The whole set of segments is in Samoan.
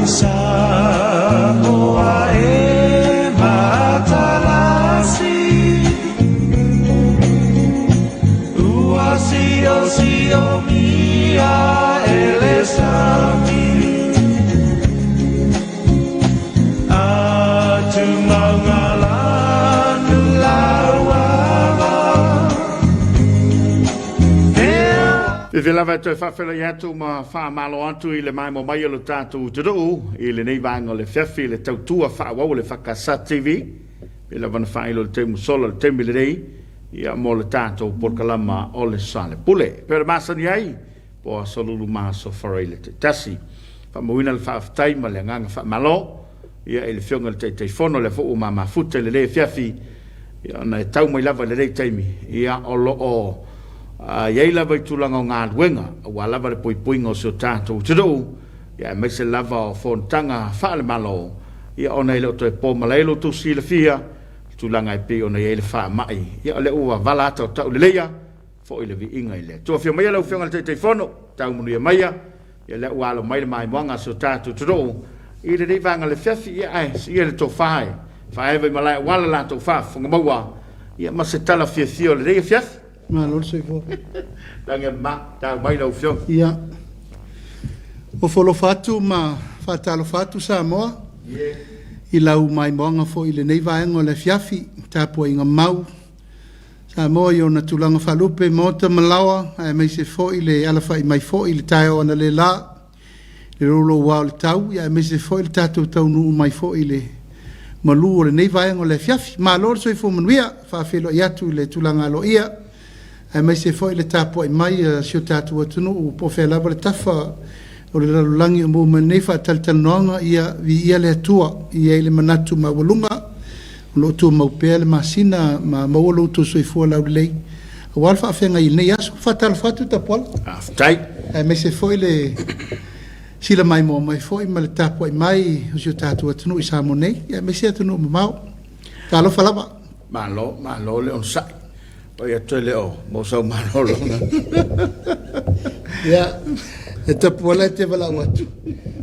Samoa e matalasi Ua siosiomia e le sami Fiafia lava e toe faafeiloai atu ma faamalo atu i le maimoa mai o lo tatou atunuu i lenei vaega o le afiafi i le tautua faaauau a le EFKS TV. Pei lava ona faailo i le taimi ua sola i le taimi lenei ia mo le tatou polokalama o le Soalepule. E pei ona masani ai, po o Aso Lulu ma Aso Faraile taitasi. Faamauina le faafetai ma le agaga faamalo ia i le Afioga i le Taitaifono, lea foi ua ma mafuta i lenei afiafi, ia ona e tau mai lava i lenei taimi, ia o lo o i ai lava i tulaga o galuega aua lava le puipuiga o si o tatou atunuu, ia aemaise lava o fonotaga faale-Malo, ia ona e le o toe po malae lo outou silafia le tulaga e pei ona i ai le faamai, ia o lea ua vala ata o tauleleia foi le viiga i le Atua. Afio maia lau Afioga i le Taitaifono, tau manuia maia, ia lea ua alo mai le maimoaga a si o tatou atunuu i lenei vaega o le afiafi, ia ae siia le tofa e faaeva i malae aua le latou faafofoga maua, ia ma se tala fiafia o lenei afiafi. Malo le soifua. Lagi e ma, tau mai lau Afioga. Ia, ofo alofa atu ma faatalofa atu Samoa i lau maimoaga foi i lenei vaega o le afiafi, tapuaiga mau Samoa i ona tulaga faalupe, maota ma laoa, aemaise foi le alafai mai foi i le taeao analeila, le louloua o le tau, aemaise foi le tatou taunuu mai foi i le malu o lenei vaega o le afiafi. Malo le soifua manuia, faafeiloai atu i le tulaga aloaia, aemaise foi le tapuai mai a si o tatou atunuu po o fea lava le tafa o le lalolagi o maua mai nei faatalatalanoaga, ia viia le Atua. E i ai le manatu maualuga o lo o tumau pea le masina ma maua lo outou soifua laulelei aua le faafeagai i lenei aso. Faatalofa atu Tapuala. Faafetai. Aemaise foi le sila maimoa mai foi ma le tapuai mai o si o tatou atunuu i Samoa nei, aemaise atunuu mamao. Talofa lava. Malo, malo le onosai. Oi atu e le o maua sau malologa. Ia, e Tapuala e te valaau atu,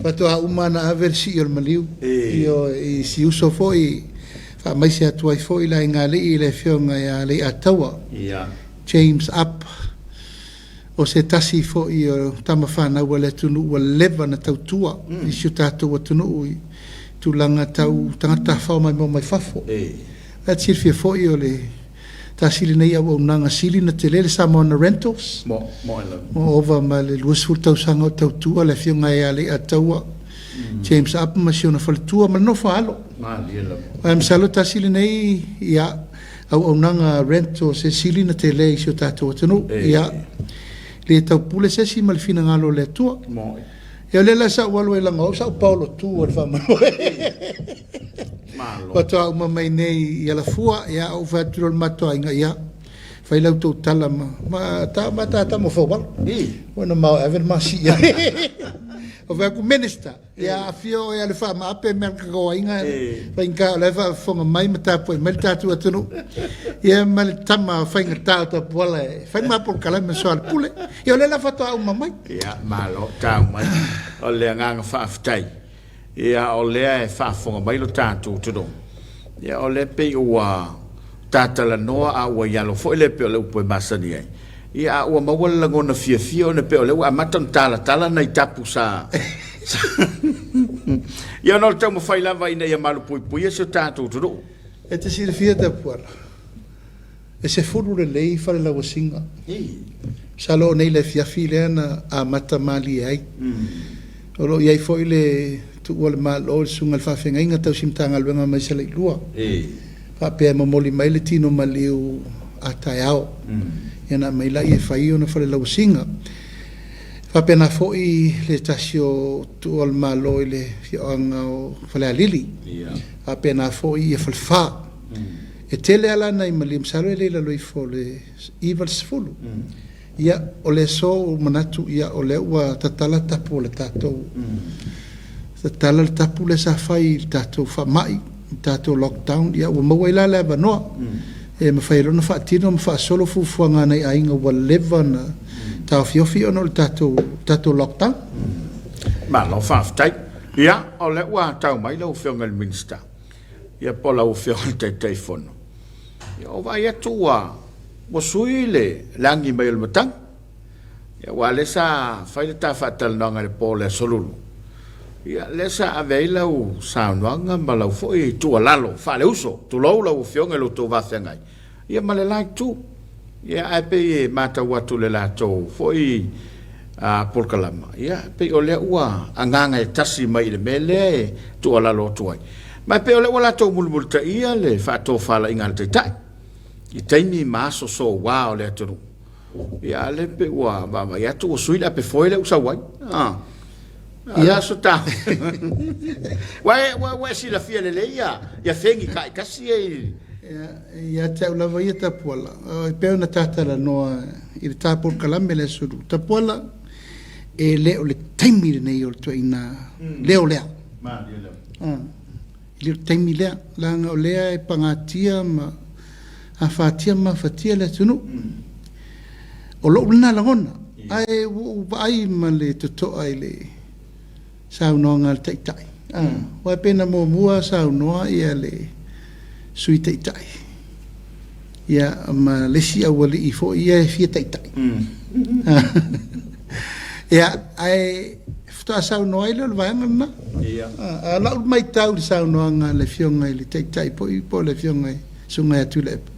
faatoa uma ona ave le sii o le maliu. Ioe, i si uso foi, faamaise atu ai foi le aigalii i le afioga ia Leiataua, James Up, o se tasi foi o tama fanau a le atunuu ua leva ona tautua i si o tatou atunuu i tulaga tau tagata tafao maimoa mai fafo. E te silafia foi o le tasi lenei auaunaga sili ona tele le Samoana Rentals. Ua ova ma le 20 tausaga o tautua le afioga ia Leiataua James Up ma si ona faletua ma le nofo a alo. Ae masalo tasi lenei ia auaunaga rentals e sili ona tele i si o tatou atunuu. Ia le taupule se isi ma le finagalo o le Atua. Ia o lea la sa ou alu ai leaga o au sa ou paolo tu o le faamoemoe. Faatoa uma mai nei i Alafua, ia ou fai atu loa i le matou aiga, ia fai la outou tala ma ma ta ma tata ma faualo. Ua na mao e ave le masi i ai. Ou fai atu, Minister, ia afio oe e alu e faamaape mea a le tatou aiga, faigata o la e faafofoga mai ma tapuai mai le tatou atunuu. Ia ma le tama faigata o Tapuala e fai ma polokalame soalepule. Ia o lea la faatoa uma mai. Ia, malo tau mai. O le agaga faafetai. Ia, o lea e faafofoga mai lo tatou atunuu. Ia, o lea pei ua tatalanoa a ua ialo foi lea pei o le upu e masani ai. Ia, a ua maua le lagona fiafia ona pei o lea ua amata ona talatala nai tapu sa. Ia, ona o le taumafai lava ina ia malupuipuia si o tatou atunuu. E te silafia Tapuala, e 10 lelei falelauasiga. Masalo o nei le afiafi lea na amata malie ai. O lo o i ai foi le tuua o le Malo i le Susuga i le Faafeagaiga Tausi Matagaluega mai Salailua. Faapea e momoli mai le tino maliu a taeao. Ia ona aumai lea e fai ona falelauasiga. E faapena foi le tasi o tuua o le Malo i le afioaga o Falealili. Faapena foi ia Falefa. E tele lava la nai maliu, masalo e le i lalo ifo o le 9 i le 10. Ia, o le aso ua ou manatu, ia, o lea ua tatala tapu o le tatou, tatala le tapu lea sa fai i le tatou faamai, i le tatou lockdown, ia ua maua ai la le avanoa e mafai ai loa ona faatino ma faasolo fuafuaga a nai aiga ua leva ona taofiofi ona o le tatou, tatou lockdown. Malo faafetai. Ia, o lea ua tau mai lau Afioga i le Minisita, ia po o lau Afioga i le Taitaifono, ia ua vaai atu ua ua sui le le agi mai o le matagi. Ia aua o lea sa fai le ta faatalanoaga i le po o le Aso Lulu, ia lea sa ave ai lau saunoaga ma lau foi tuualalo faaleuso, tulou lau Afioga i lo outou va feagai, ia ma le la itu. Ia ae pei e matau atu i le latou foi polokalama, ia pei o lea ua agaga e tasi mai i le mea lea e tuualalo atu ai. Ma e pei o lea ua latou mulimulitaia le faatofalaiga a le Taitai i taimi ma aso soua o le atunuu. Ia a lea pei ua vaavaai atu ua sui le ape foe lea ua sau ai. Ah. Ia aso ta. Ua ua e silafia lelei ia ia fegi taitasi e i Ia te au lava ia Tapuala, e pei ona ta talanoa i le ta polokalame le Aso Lulu. Tapuala, e le o le taimi lenei o le ituaiga leo lea. E le o le taimi lea, leaga o lea e pagatia ma afatia ma mafatia le atunuu. O lou lena lagona, ae ua ou vaai ma le totoa i le saunoaga a le Taitai, aua e pei na muamua saunoa ia le Sui Taitai, ia ma le isi aualii foi ia e fia taitai. Ia, ae faatoa saunoa ai lea o le vaega lena. A o lau matau i le saunoaga a le Afioga i le Taitai po o le Afioga i Susuga ia Tuilaepa,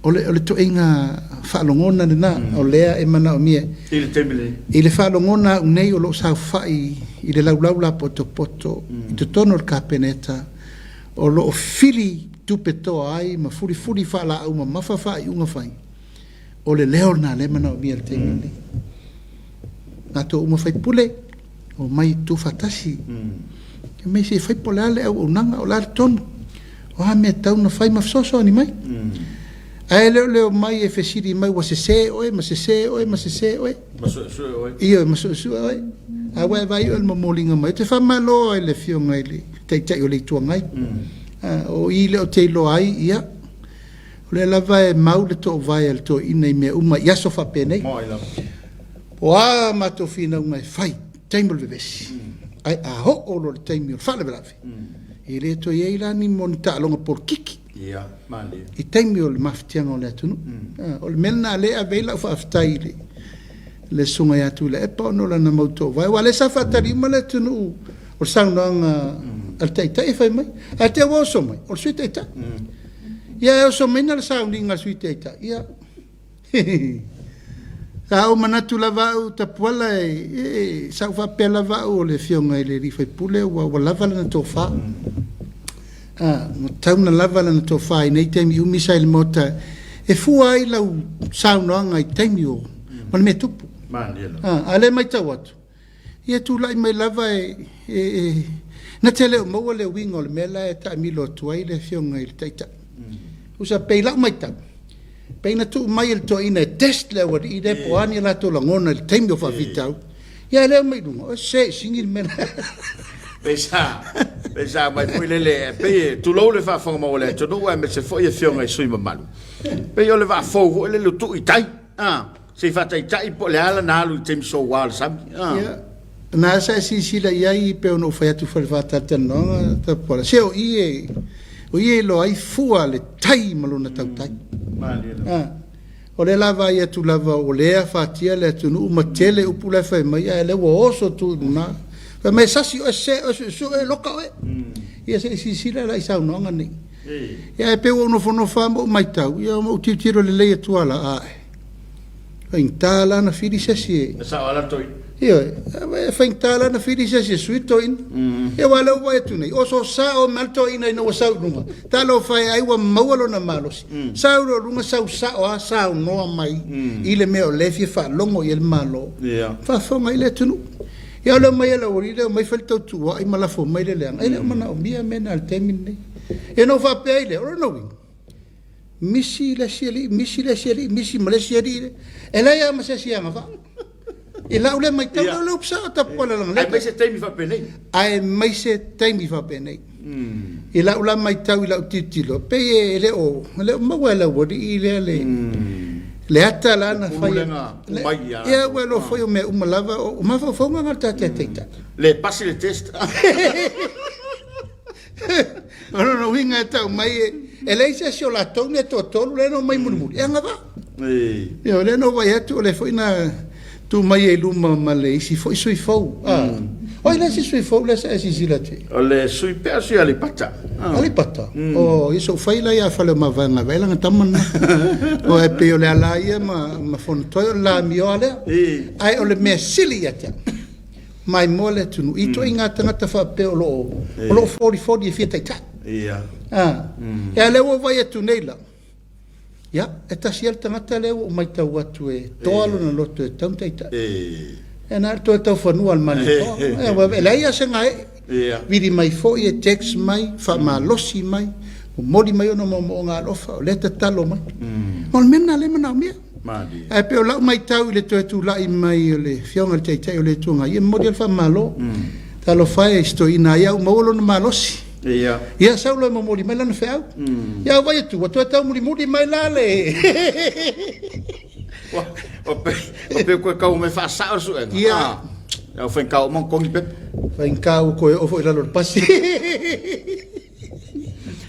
o le, o le toeiga faalogona lena, o lea e manaomia. I le taimi nei. I le faalogona au nei o lo o saofai i le laulau lapotopoto i totonu o le Kapeneta, o lo o fili tupe toa ai ma fulifuli faalaau mamafa faaiuga fai, o le leo lena lea e manaomia i le taimi lenei. Matou uma faipule, omai e tuufaatasi. Fai mai se i fai po o le a le auaunaga, o le a le tonu, o a mea e tatau ona fai ma fesoasoani mai. Ae le o le omai e fesili mai ua sese oe ma sese oe ma sese oe. Ma suesue oe. Ioe, ma suesue oe. A ua e vaai oe i le momoliga mai. Ou te faamalo i le Afioga i le Taitai o le Itu Agai. O i lea ou te iloa ai, ia, O lea lava e mau le toovae a le toeaina i mea uma i aso faapenei. O a matou finauga e fai i taimi o le vevesi, ae a oo loa i le taimi o le faalavelave, e le toe i ai la ni mo ni taaloga polokiki i taimi o le mafatiaga o le atunuu. O le mea lena o lea e ave ai lau faafetai i le Susuga ia Tuilaepa ona o lana mau toovae, aua o lea sa faatali uma le atunuu o le saunoaga a le Taitai e fai mai, ae te i ua oso mai, o le Sui Taitai. Ia e oso mai na le sauniga a le Sui Taitai. Ia. Sa ou manatu lava au Tapuala e, sa ou faapea lava au o le afioga i le alii faipule ua, ua lava lana tofa. Ah, ua tatau ona lava lana tofa i nei taimi umi sa i le Maota e fua ai lau saunoaga i taimi o, ma le mea tupu. Ah, a o lea e matau atu, Ia tulai mai lava e, e, e, na te le o maua le uiga o le mea la e taamilo atu ai le afioga i le Taitai. Usa pei lau matau, pei na tuu mai e le toeaina e test le aualii lea po o a ni a latou lagona i le taimi o faafitauli. Ia e le omai i luga, o se i sigi le mea la. Pei sa, pei sa aumai foi lele, e pei e tulou le faafofoga mau a le atunuu aemaise foi afioga i sui usufono mamalu. Pei o le vaa fou foi lele ua tuu i tai. Ah. Se i faataitai po o le a lana alu i le taimi soua o le sami. Ah. Ia, na sa e silasila i ai pei ona ou fai atu foi i le faatalatalanoaga Tapuala, se o i e, o i e iloa ai fua le tai ma lona tautai. Malie lava. Ah. O lea la vaai atu lava o lea afatia le atunuu ma tele upu la e fai mai, ae o lea ua oso atu i luga. Fai mai e sasi oe, sese oe, suesue oe, loka oe. Ia se i silasila la i saunoaga nei. Ia ae pei ua ou nofonofo lava ma ou matau, ia ma ou tilotilo lelei atu lava la, ae. Faigata la ona fili se isi e. E sao lava la toeaina. Ioe, e faigata la ona fili se isi e sui le toeaina. Ia aua o lea ua vaai atu nei, oso sao mai lava le toeaina ina ua sau i luga, talofa e ai ua maua lona malosi. Sau loa i luga sau sao lava saunoa mai i le mea o lea e fia faalogo i ai le Malo, faafofoga ai le atunuu. Ia o le omai a le aualii lea, omai fai le tautuuai ma lafo mai le leaga, e le o manaomia mea na i le taimi lenei. Ia ona ou faapea ai lea, o lona uiga, misi le isi alii, misi le isi alii, misi ma le isi alii lea. E leai lava ma se isi e agavaa. I lau lea matau, yeah. lea upu sao tapuala langa. Aemaise taimi faapenei. Aemaise taimi faapenei. I lau la matau i lau tilotilo, pei e le o, e le o maua e le aualii lea le, Le ata la na fai. Ia, ua iloa foi o mea uma lava, o mafaufauga na o le tatou taitai. Le pasi le test. O lona uiga e tau mai e leai se isi o latou nei e toatolu lea na omai mulimuli e agavaa. Ia, o lea na ou vaai atu o lea foi na tu mai ai i luma ma le isi foi sui fou. O ai le isi sui fou lea sa e silasila atu i ai? O le sui pea o sui Aleipata. Aleipata? O, ia se i ou fai la ia Faleomavaega e vaai lana tama lena. O e pei o le ala ia ma Fonotoe o le la amioa lea. Ae o le mea sili ia te au, maimoa le atunuu i ituaiga tagata faapea o lo o folifoli e fia taitai. A, ia lea ua ou vaai atu nei la, ia, e tasi lava le tagata lea ua ou matau atu e toa lona loto e tatau ona taitai. Ia na o le toe taufanua o le Malietoa. E leai lava se gaee. Vili mai foi e text mai, faamalosi mai, momoli mai ona moomooga alofa, o lea e tatalo mai. O le mea lena o lea e manaomia. Ae pei o lau matau i le toe tulai mai o le Afioga i le Taitai o le Itu Agai, e momoli lava le faamalo. Talofa e i si toeaina ia ua maua lona malosi. Ia sau loa e momoli mai lana feau. Ia ou vaai atu ua toe taumulimuli mai la le Ua pei ua toe tau mai faasao le suega. Ia. Ua faigata uma ona togi pepa. Faigata ua toe oo foi i lalo o le pasi.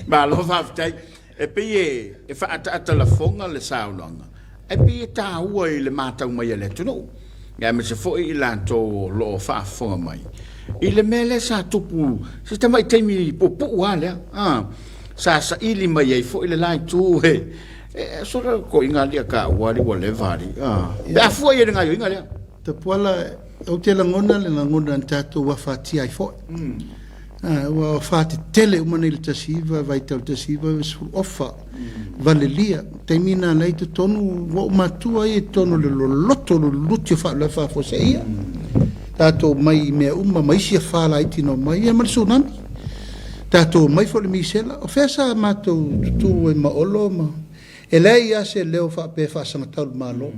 Malo faafetai. E pei e faaataata lafoga le saunoaga, ae pei e taua i le matau mai a le atunuu, aemaise foi i latou o lo o faafofoga mai, i le mea lea sa tupu se tamai taimi puupuu lava lea, a, sa saili mai ai foi le la itu e, e solo toeaiina alii a taua alii ua leva alii, a, pe a fua i ai i le gaoioiga lea. Tapuala, ou te lagona le lagona na tatou afatia ai foi. Ua afa tetele uma nei le 19 vaitau le 1990 ofa valelia. Taimi na la i totonu ua ou matua ia i totonu o le loloto luluti o faalavelave faafuasei ia. Tatou omai i mea uma ma isi afa laiti na omai ia ma le tsunami. Tatou omai foi i le misela. O fea sa matou tutu ai ma Olo ma e leai lava se leo faapea e faasagatau i le Malo.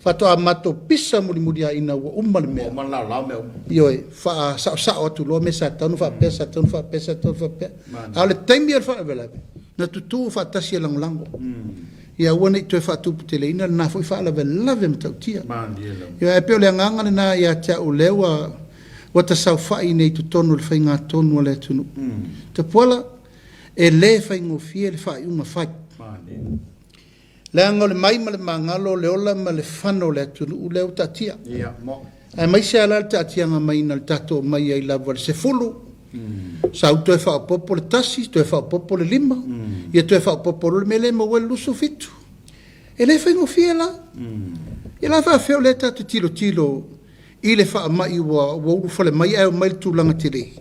Faatoa matou pisa mulimuli lava ina ua uma le mea. Ua uma ona laolao mea uma. Ioe, faasaosao atu loa mea sa tatau ona faapea, sa tatau ona faapea, sa tatau ona faapea. A o le taimi o le faalavelave, na tutu faatasi e lagolago. Ia aua ne i toe faatuputeleina lena foi faalavelave matautia. Ioe, ae pei o le agaga lena ia te au o lea ua ua tasaofai nei i totonu o le faigatonu a le atunuu. Tapuala, e le faigofie le faaiuga fai. Leaga o le mai ma le magalo, o le ola ma le fano o le atunuu lea ua taatia. Aemaise lava la le taatiaga mai na le tatou omai ai lava i le 10, sau toe faaopoopo le 1, toe faaopoopo le 5, ia toe faaopoopo loa le mea lea e maua ai le 27. E le faigofie la. Ia la faapefea o lea tatou te tilotilo i le faamai ua ulufale mai ae omai i le tulaga tele.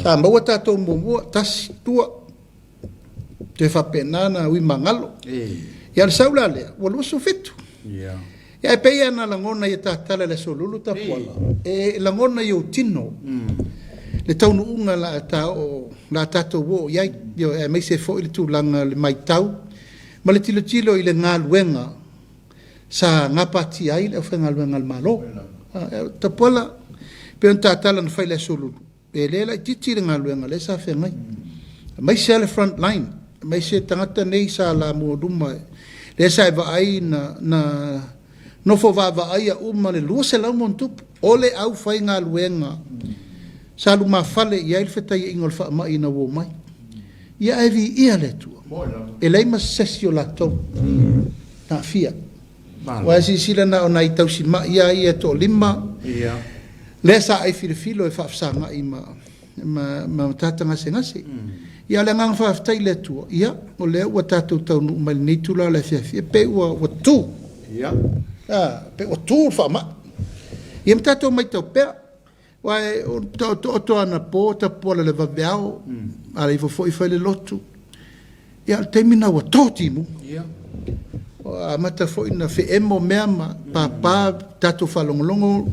Sa maua tatou muamua, 1, 2, Toe faapena na ui magalo. Ia o le sau la lea, ua 27. Ia e pei lava na lagona ia ta tala i le Aso Lulu Tapuala, e lagona i ou tino le taunuuga la ta oo, la tatou oo i ai, ioe, aemaise foi le tulaga o le matau ma le tilotilo i le galuega sa gapatia ai le aufaigaluega a le Malo. Tapuala, pei ona ta tala na fai i le Aso Lulu, E le laitiiti le galuega lea sa feagai, aemaise lava le front line, aemaise tagata nei sa lamua luma, lea sa e vaai na, na nofo vaavaaia uma le 200 ma ona tupu o le aufaigaluega sa lumafale i ai le fetaiaiga o le faamai ina ua omai. Ia ae viia le Atua, e leai ma se isi o latou na aafia. Aua e silasila na o nai tausimai lava ia e toalima lea sa ai filofilo e faafesagai ma ma matata gasegase. Ia a o le agaga faafetai i le Atua, ia o lea ua tatou taunuu mai i lenei itula o le afiafi, e pei ua ua tu. A, pei ua tu le faamai. Ia ma tatou maitau pea. Aua e taotooto anapo tapuala i le vaveao, ala ifo foi fai le lotu. Ia, o le taimi lena ua to timuga. Ua amata foi ona feemo mea ma papa tatou faalogologo.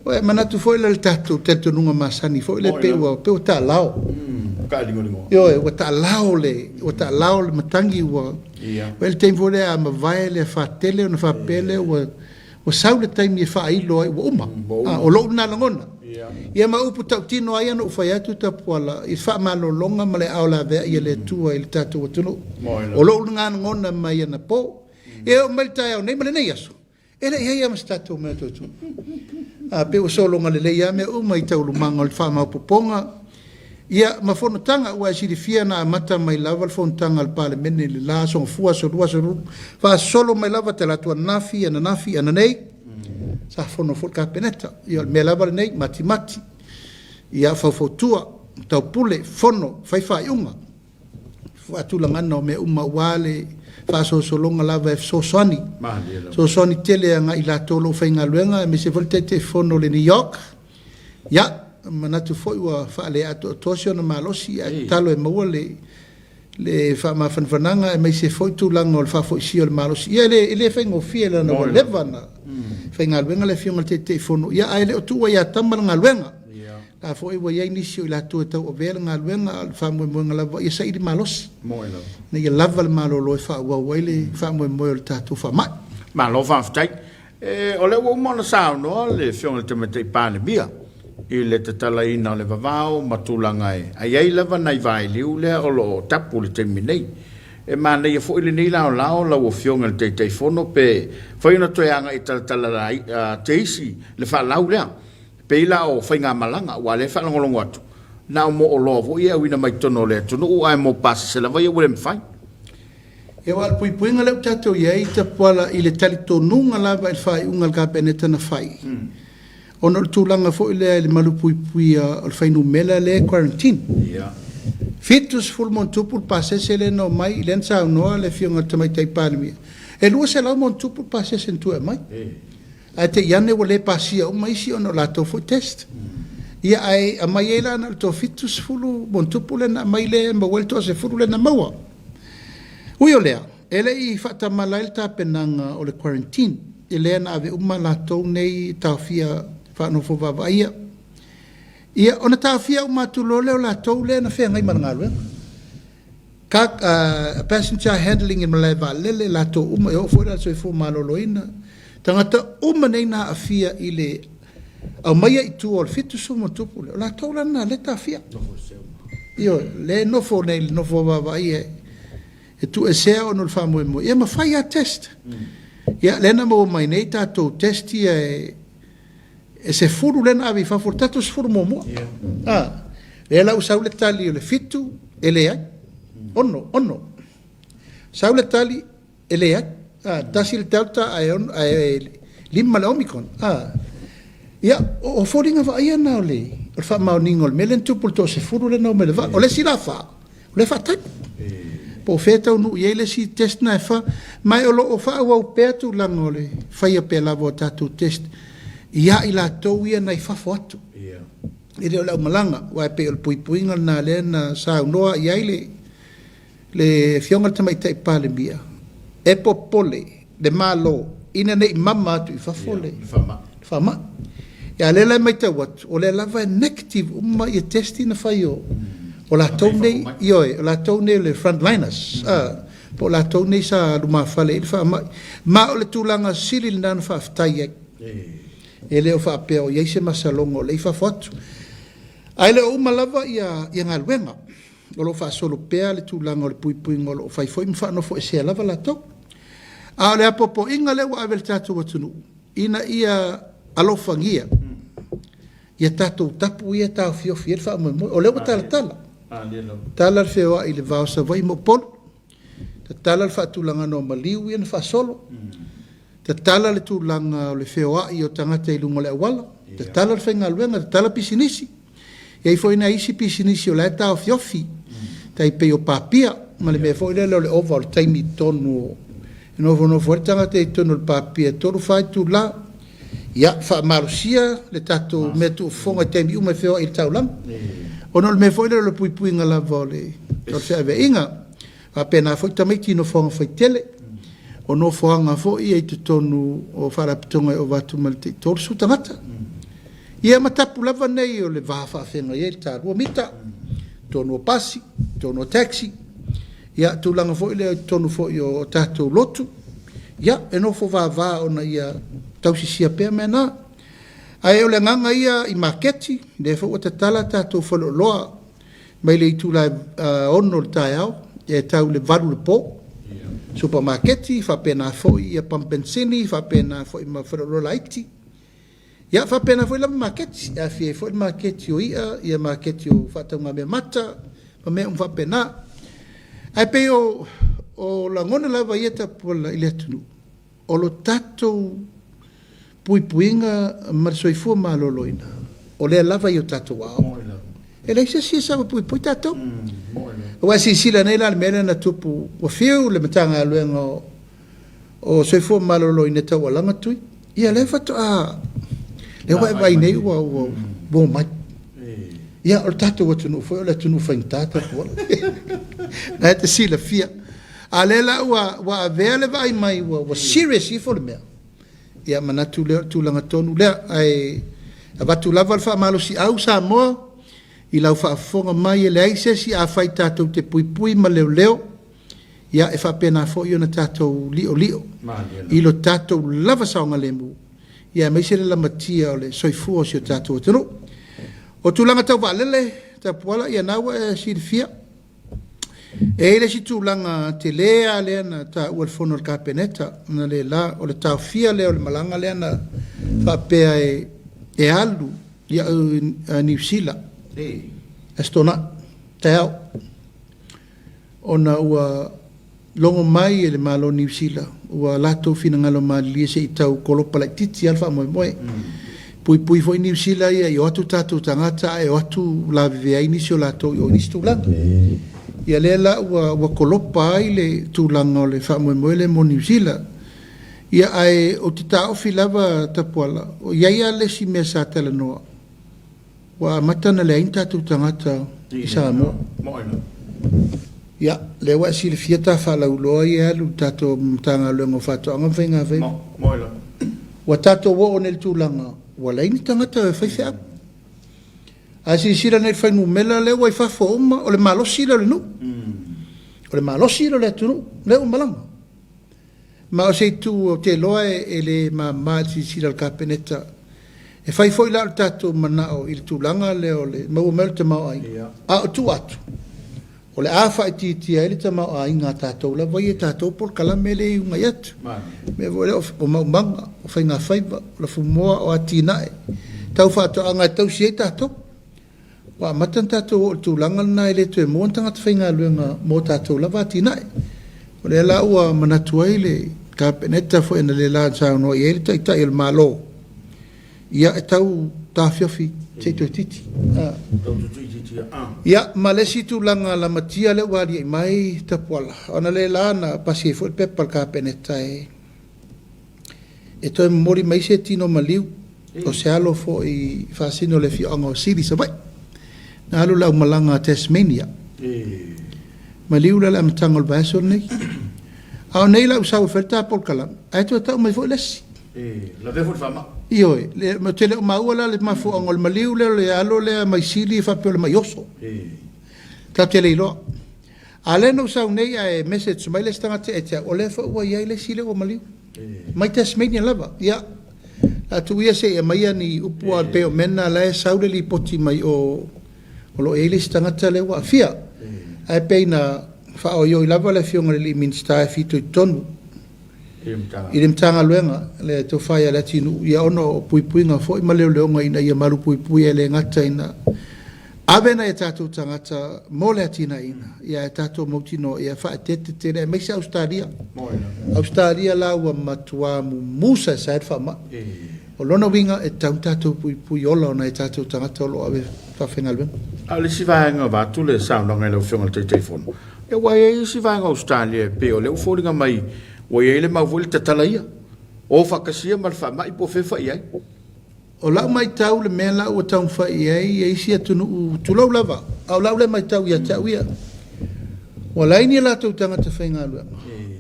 Ua e manatu foi lea i le tatou talitonuga masani foi lea pei ua pei ua taalao. Ioe, ua taalao le ua taalao le matagi ua ua i ai le taimi foi lea a mavae le afa tele ona faapea lea ua Ua sau le taimi e faailo ai ua uma. O lou lena lagona. Ia ma upu tautino lava ia na ou fai atu Tapuala i le faamalologa ma le aao laveai a le Atua i le tatou atunuu. O lou lena lagona mai anapo. E oo mai le taeao nei ma lenei aso, e le i ai lava ma se tatou mea o toe tupu. A pei ua sologa lelei lava mea uma i taualumaga o le faamaopoopoga ia ma fonotaga. Ua e silafia na amata mai lava le fonotaga a le Palemene i le la Aso Gafua, Aso Lua, Aso Lua, faasolo mai lava talaatu ananafi, ananafi, ananei, sa fono foi le Kapeneta. Ia o le mea lava lenei, matimati, ia faufautua, taupule, fono, fai faaiuga, faatulagaga o mea uma aua le faasolosologa lava e fesoasoani, fesoasoani tele agai i latou o lo o faigaluega aemaise foi le Taitaifono o le NEOC. Ia, manatu foi ua faale atoatoa si ona malosi, ae tatalo e maua le faamafanafanaga aemaise foi tulaga o le faafoisia o le malosi. Ia e le faigofie leaga ua leva ona faigaluega le Afioga i le Taitaifono, ia ae le o tuua ia Tama le galuega. O la foi ua i ai nisi o i latou e tauavea le galuega, a o le faamoemoega lava ia saili malosi, ina ia lava le malolo e faaauau ai le faamoemoe o le tatou faamai. Malo faafetai. E, o lea ua uma ona saunoa le Afioga i le Tamaitai Palemia i le tatalaina o le vavao ma tulaga e ai ai lava nai vailiu lea o lo o tapu i le taimi nei. E manaia foi lenei laolao lau Afioga i le Taitaifono pe fai ona toe agai e talatala teisi le faalau lea. Pei la o faigamalaga, aua o lea e faalogologo atu, na o mo oloa foi ia e auina mai totonu o le atunuu, ae mo pasese lava ia ua le mafai. Ia aua o le puipuiga lea ua tatou i ai Tapuala i le talitonuga lava i le faaiuga a le Kapeneta na fai, ona o le tulaga foi lea i le malupuipuia o le fuainumera lea e quarantine. 70 ma ono tupu le pasese lea na omai, lea na saunoa le Afioga i le Tamaitai Palemia, e 200 ma ono tupu le pasese na toe aumai. Ae te i ane ua le pasia uma isi ona o latou foi test. Ia ae aumai ai la na o le toa-70+ lea na aumai lea e maua ai le toa-10 lea na maua. Ui o lea, e le i faatamala ai le tapenaga o le quarantine, lea na ave uma latou nei taofia faanofo vaavaaia. Ia ona taofia uma atu loa lea o latou lea na feagai ma le galuega. Passenger handling i malae vaalele, latou uma, e oo foi la i le soifua maloloina. Tagata uma nei na aafia i le aumaia i tua o le 70+ lea, o latou la na lea e taofia. Ioe, lea e nofo nei i le nofo vaavaaia e tuuesea ona o le faamoemoe, ia ma fai lava test. Ia lea na maua mai nei tatou test ia e 10 lea na ave i fafo, le tatou 10 muamua. Lea la ua sau le tali o le 7 e leai, 6, 6. Sau le tali e leai, 1 le Delta ae 5 le Omicron. Ia, o foliga vaaia na o le faamaoniga o le mea lea na tupu i le toa-10 lea na omai i le vaa. O le isi la 4, o lea e faatali. Po o fea e taunuu i ai le isi test na e 4. Ma o lo o faaauau pea tulaga o le faia pea lava o tatou test ia i latou ia nai fafo atu. E le o le aumalaga, aua e pei o le puipuiga lena lea na saunoa i ai le Afioga i le Tamaitai Palemia, e popole le Malo ina ne i mama atu i fafo le faamai. Ia lea la e matau atu, o lea lava e negative uma ia test na fai o latou nei, ioe, o latou nei o le frontliners, po o latou nei sa lumafale i le faamai. Ma o le tulaga sili lena na faafetai ai. E le o faapea o i ai se masaloga o lea i fafo atu. Ae le o uma lava ia galuega. O lo o faasolo pea le tulaga o le puipuiga o lo o fai foi ma faanofoesea lava latou. A o le apoapoaiga lea ua ave i le tatou atunuu, ina ia alofagia ia tatou tapu ia e taofiofi ai le faamoemoe. O lea ua talatala. Tala le feoai i le va o Savaii ma Upolu. Tatala le faatulagaga o maliu ia na faasolo. Tatala le tulaga o le feoai o tagata i luga o le auala. Tatala le faigaluega, tatala pisinisi. E i ai foi nai isi pisinisi o la e taofiofi, tai pei o papia, ma le mea foi lele o le ova o le taimi i totonu o e nofonofo ai le tagata i totonu o le papia e 3, 4 itula. Ia, faamalosia le tatou mea tuufofoga i taimi uma e feoai i le taulaga. Ona o le mea foi lele o le puipuiga lava o le feaveaiga. Faapena foi tamaiti i nofoaga faitele. O nofoaga foi ia i totonu o faalapotopotoga e ova atu ma le tai 30 tagata. Ia ma tapu lava nei o le va faafeagai ai le ta 2 mita, totonu o pasi, totonu o taxi, ia tulaga foi lea i totonu foi o tatou lotu, ia e nofo vava ona ia tausisia pea mea na. Ae o le agaga ia i maketi, lea foi ua tatala tatou faleoloa mai le itula e 6 o le taeao e tau i le 8 i le po. Supamaketi, faapena foi ia pamu penisini, faapena foi ma faleoloa laiti. Ia, faapena foi lava maketi, e aafia ai foi le maketi o i'a, ia maketi o faatauga meamata ma mea uma faapena. Ae pei o o lagona lava ia Tapuala i le atunuu, o lo tatou puipuiga ma le soifua maloloina, o lea lava i o tatou aao. E leai se isi e sau e puipui tatou. Aua e silasila nei la i le mea lea na tupu, ua fiu le Matagaluega o o Soifua Maloloina e taualaga tui. Ia lea faatoa lea ua e vaai nei ua ua ua omai. Ia o le tatou atunuu foi o le atunuu faigata Tapuala. Na e te silafia. A lea la ua ua avea le vaai mai ua ua serious ifo le mea. Ia manatu lea o le tulaga tonu lea ae avatu lava le faamalosiau Samoa i lau faafofoga mai e leai se isi afai tatou te puipui ma leoleo ia e faapena foi ona tatou liolio i lo tatou lava saogalemu ia aemaise le lamatia o le soifua o si o tatou atunuu. O tulaga tau vaalele, Tapuala, ia na ua e silafia. E i ai le isi tulaga tele lava lea na taua i le fono a le Kapeneta analeila, o le taofia lea o le malaga lea na faapea e alu i Niu Sila, Aso Toonai, taeao, ona ua logo mai e le Malo o Niu Sila ua latou finagalo malilie se i tau kolopa laitiiti lava le faamoemoe. Puipui foi Niu Sila ia i o atu tatou tagata ae o atu lavevea ai nisi o latou i o i nisi tulaga. Ia lea la ua ua kolopa ai le tulaga o le faamoemoe lea mo Niu Sila. Ia ae ou te taofi lava Tapuala, o i ai lava le isi mea sa talanoa, Ua amata ona leai ni tatou tagata i Samoa. Ia, lea ua e silafia ta faalauiloa ia e alu i le tatou Matagaluega o Faatoaga ma Faigafaiva. Ua tatou oo nei i le tulaga ua leai ni tagata e faifeau. A silasila nei i le fuainumera lea ua i fafo uma, o le malosi lea o le nuu. O le malosi lea o le atunuu lea ua malaga. Ma o se itu ou te iloa e le mama i le silasila a le Kapeneta. E fai foi la o le tatou manao i le tulaga lea o le maua mai o le tamaoaiga, a o tua atu, o le a faaitiitia ai le tamaoaiga a tatou lava ia i tatou polokalame lea e ugai atu. O le mea foi lea o maumaga, o faigafaiva, o lafumoa, o atinae tau faatoaga e tausi ai tatou. Ua amata ona tatou oo i le tulaga lena e le toe maua ni tagata faigaluega mo tatou lava atinae. O lea la ua manatu ai le Kapeneta foi analeila na saunoa i ai le Taitai o le Malo, ia e tau taofiofi se i toe titi. Ia, ma le isi tulaga lamatia lea ua aliae mai Tapuala, analeila na pasi ai foi le pepa a le Kapeneta e e toe momoli mai se tino maliu o se alo foi i faasino o le afioaga o Sili, Savaii. Na alu i le aumalaga a Tasmania. Maliu la i le amataga o le vaiaso lenei. A o nei la ua sau e fai le ta polokalame, ae toe tau mai foi le isi. Ioe, ou te le o maua la le mafuaaga o le maliu lea o le alo lea mai Sili faapea o le mai oso. Tatou te le iloa. A lea na ou sau nei ae message mai le isi tagata ia te au, o lea foi ua i ai le isi lea ua maliu. Mai Tasmania lava. Ia, o le a tuu ia se i aumaia ni upu a pei o mea na la e sau le lipoti mai o o lo o i ai le isi tagata lea ua aafia. Ae pei na faaoioi lava le Afioga i le alii Minisita e fitoitonu i le Matagaluega le tofa ia Leatinuu, ia ona o puipuiga foi ma leoleoga ina ia malupuipuia e le gata ina ave nai a tatou tagata mo le atinaeina, ia ae tatou mautinoa ia faaeteete tele aemaise Ausetalia. Ausetalia la ua matua mumu saesae le faamai. O lona uiga e tatau ona tatou puipui ola o nai a tatou tagata o lo o ave faafaigaluega. A o le isi vaega vaeatu le saunoaga i lau Afioga i le Taitaifono, ia ua i ai isi vaega o Ausetalia e pei o lea ua foliga mai ua i ai le mau foi le tatala ia, o faatasia ma le faamai po o fea e fai i ai. O lau matau le mea la ua taumafai i ai isi atunuu, tulou lava, a o lau lea matau ia te au ia, ua leai ni a latou tagata faigaluega,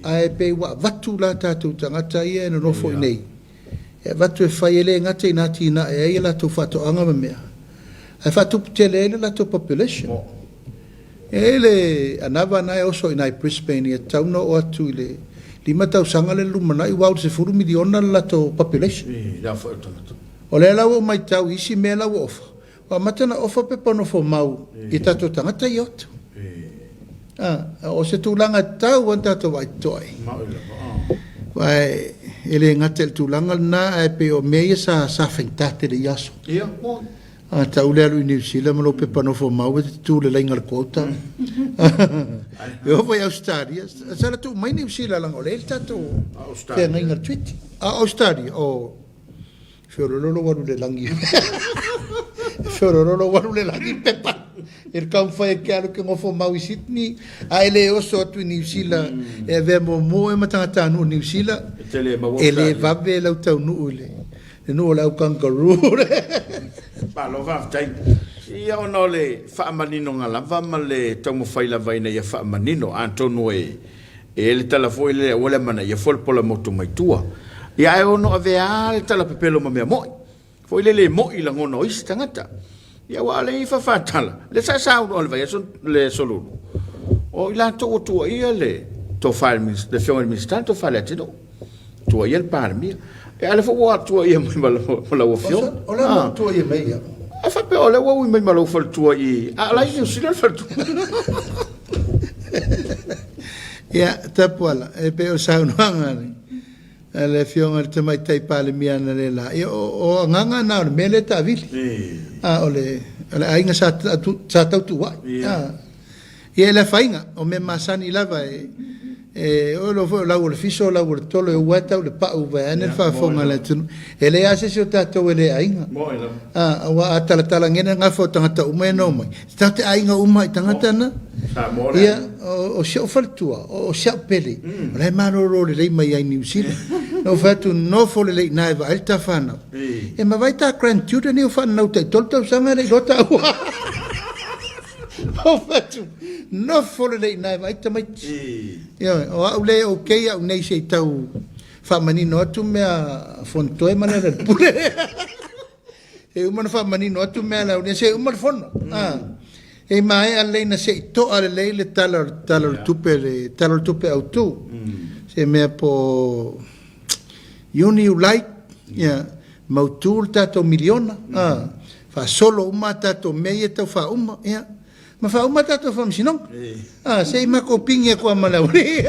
ae pei ua avatu la tatou tagata ia e nonofo i inei, e avatu e fai e le gata ina atinae ai a latou faatoaga ma mea, ae faatupu tele ai le latou population. E i ai le anava na e oso i ina i Brisbane e tatau ona oo atu i le 5 tausaga lea i le lumanai ua au i le 10 miliona le latou population. O lea la ua ou matau i isi mea la ua ofa, ua amata ona ofa pepa nofo mau i tatou tagata ia o atu. O se tulaga e tatau lava ona tatou vaai totoa i ai. Aua e le gata i le tulaga lena, ae pei o mea ia sa faigata tele i ia aso. A tau le alu i Niu Sila ma lou pepa nofomau e te tu i le laina o le quota. E oo foi i Ausetalia, sala tuu mai Niu Sila leaga o lea e i ai le tatou feagaiga i le Treaty. A o Ausetalia, oh, feoloolo lou alu i le lagi. Feoloolo lou alu i le lagi pepa. I le taumafai e te alu e te nofomau i Sydney, a e le oso atu i Niu Sila e avea muamua oe ma tagatanuu o Niu Sila, e le vave lau taunuu i le Le nuu o le au kangaroo le. Malo faafetai. Ia ona o le faamaninoga lava ma le taumafai lava ina ia faamanino, atonu e e le tala foi lea ua le amanaia foi le pola motu mai tua. Ia ae ono avea lava le tala pepelo ma mea moi. Foi lele e moi lagona o isi tagata. Ia aua o le ifa faatala, le sa saunoa i le vaiaso le aso Lulu, o i latou ua tuuaia le tofa i le le Afioga i le Minisita, le tofa i le Leatinuu. Tuuaia le Palemia. Ia a o lea foi ua tuuaia mai ma lau Afioga. O le a ua tuuaia mai ai au? A faapea o lea ua ui mai ma lou faletua i i, a o la e i Niu Sila le faletua. Ia, Tapuala, e pei o le saunoaga a le Afioga i le Tamaitai Palemia analeila, ia o agaga na o le mea lea e taavili. A o le aiga sa tautuuai. Ia e le afaina, o mea masani lava e e oo foi o lau o le fiso o lau o le tolo e ua e tau le pau vaeane le faafofoga a le atunuu. E leai lava se isi o tatou e le aiga. Aua a talatala nei le gafa o tagata uma ia na omai, tatou te aiga uma i tagata na. Ia, o si ou faletua, o si au pele, o la e malolo lelei mai ai i Niu Sila. Na ou fai atu, nofo lelei i ina e vaai le ta fanau. E ma vaai ta grandchildren ia ua faananau tai tolu tausaga e le i iloa taua. Ou fai atu, nofo lelei i ina e vaai tamaiti. Ioe, o au le okay au nei se i tau faamanino atu mea a Fonotoe ma Lealailepule. Se i uma ona faamanino atu mea a Laulii, se i uma le fono. E maea lelei na se i toa lelei le tala o le tala o le tupe, le tala o le tupe autu. Se mea po o Iuni, Iulai, ia, mautu le tatou miliona, a, faasolo uma a tatou mea ia e tau faauma, ia, ma faauma a tatou faamasinoga. A, se i matou pigi atu lava ma le aualii.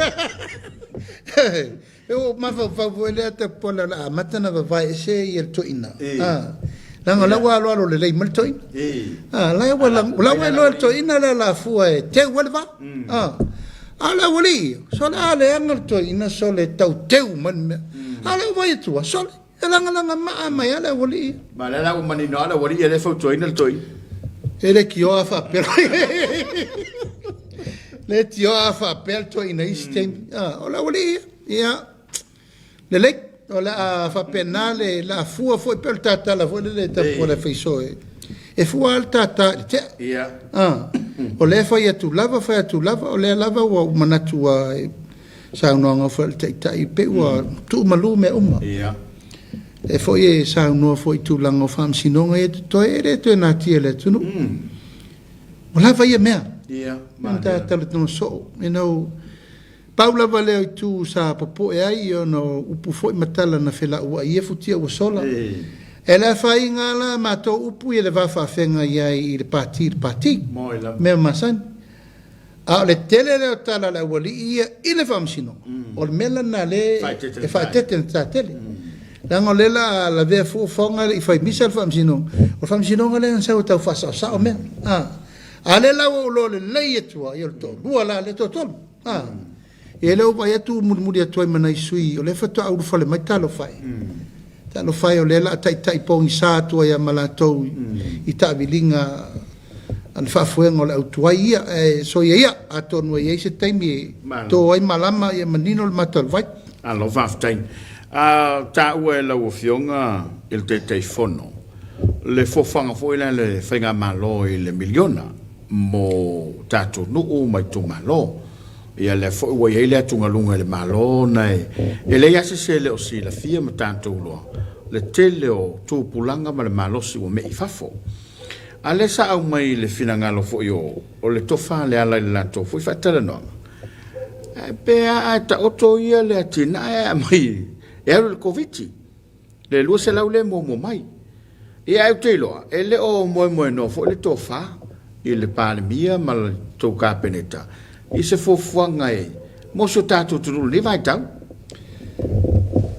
E ua ou mafaufau foi lea Tapuala o le a amata ona vavae ese ia le toeaina, a, leaga o la ua aloalo lelei mai le toeaina. A, la ua, la ua iloa e le toeaina le alafua e teu ai le vaa. A, a o le aualii ia, sole a leaga le toeaina sole e tau teu mai le mea. A o lea ua vaai atu lava, sole. E lagalaga maa mai lava le aualii ia. Ma o lea la ua manino lava le aualii ia lea e fautuaina le toeaina. E le tioa faapea. Le tioa faapea le toeaina i isi taimi. O le aualii ia. Ia, lelei. O le a faapena le a fua foi pei o le tatala foi lele e tapuala e faiso e. E fua lava le tata i le tea. Ia. O lea e fai atu lava, fai atu lava, o lea lava ua ou manatu ua saunoaga foi a le Taitai pei ua tuumalu mea uma. Ia. Lea foi e saunoa foi i tulaga o faamasinoga ia totoe, e le toe natia e le atunuu. Ua lava ia mea. Ia. Ona ta talanoa soo. You know, pau lava lea o itu sa popoe ai ona o upu foi ma tala na felauai i ia futia ua sola. E le afaina la matou upu ia le va faafeagai ai i le pati i le pati. Mea masani. A o le tele lea o tala a le aualii ia i le faamasinoga, o le mea lena lea e faaeteete na ta tele. Leaga o lea la a lavea fua fofoga e le i fai misa le faamasinoga, o le faamasinoga lea na sau e tau faasaosao mea. A, a lea la ua ou iloa lelei atu lava, ia o le toalua la lea, toatolu. A, ia lea ua vaai atu mulimuli atu ai ma nai sui, o lea faatoa ulufale mai talofa e. Talofa e o lea o le a taitai pogisa atu ai lava ma latou i taaviliga a le faafoega o le au tuai ia. Ae soia ia, atonu e i ai se taimi e to ai malama ia manino le mata o le vai. Malo faafetai. A taua e lau Afioga i le Taitaifono le fofoga foi lea a le Faigamalo i le miliona mo tatou nuu ma itumalo. Ia lea foi ua i ai le atugaluga i le Malo ona e leai lava se isi e le o silafia ma tatou iloa le tele o tupulaga ma le malosi ua mei i fafo. A lea sa aumai i le finagalo foi o le tofa a Leala i le latou foi faatalanoaga, pe a ae taoto ia le atinae ae aumai e alu i le Koviti. Le 200 lea e muamua mai. Ia ae ou te iloa, e le o moemoenoa foi le tofa i le Palemia ma le tou Kapeneta. i se fuafuaga e mo si o tatou atunuu i lenei vaitau.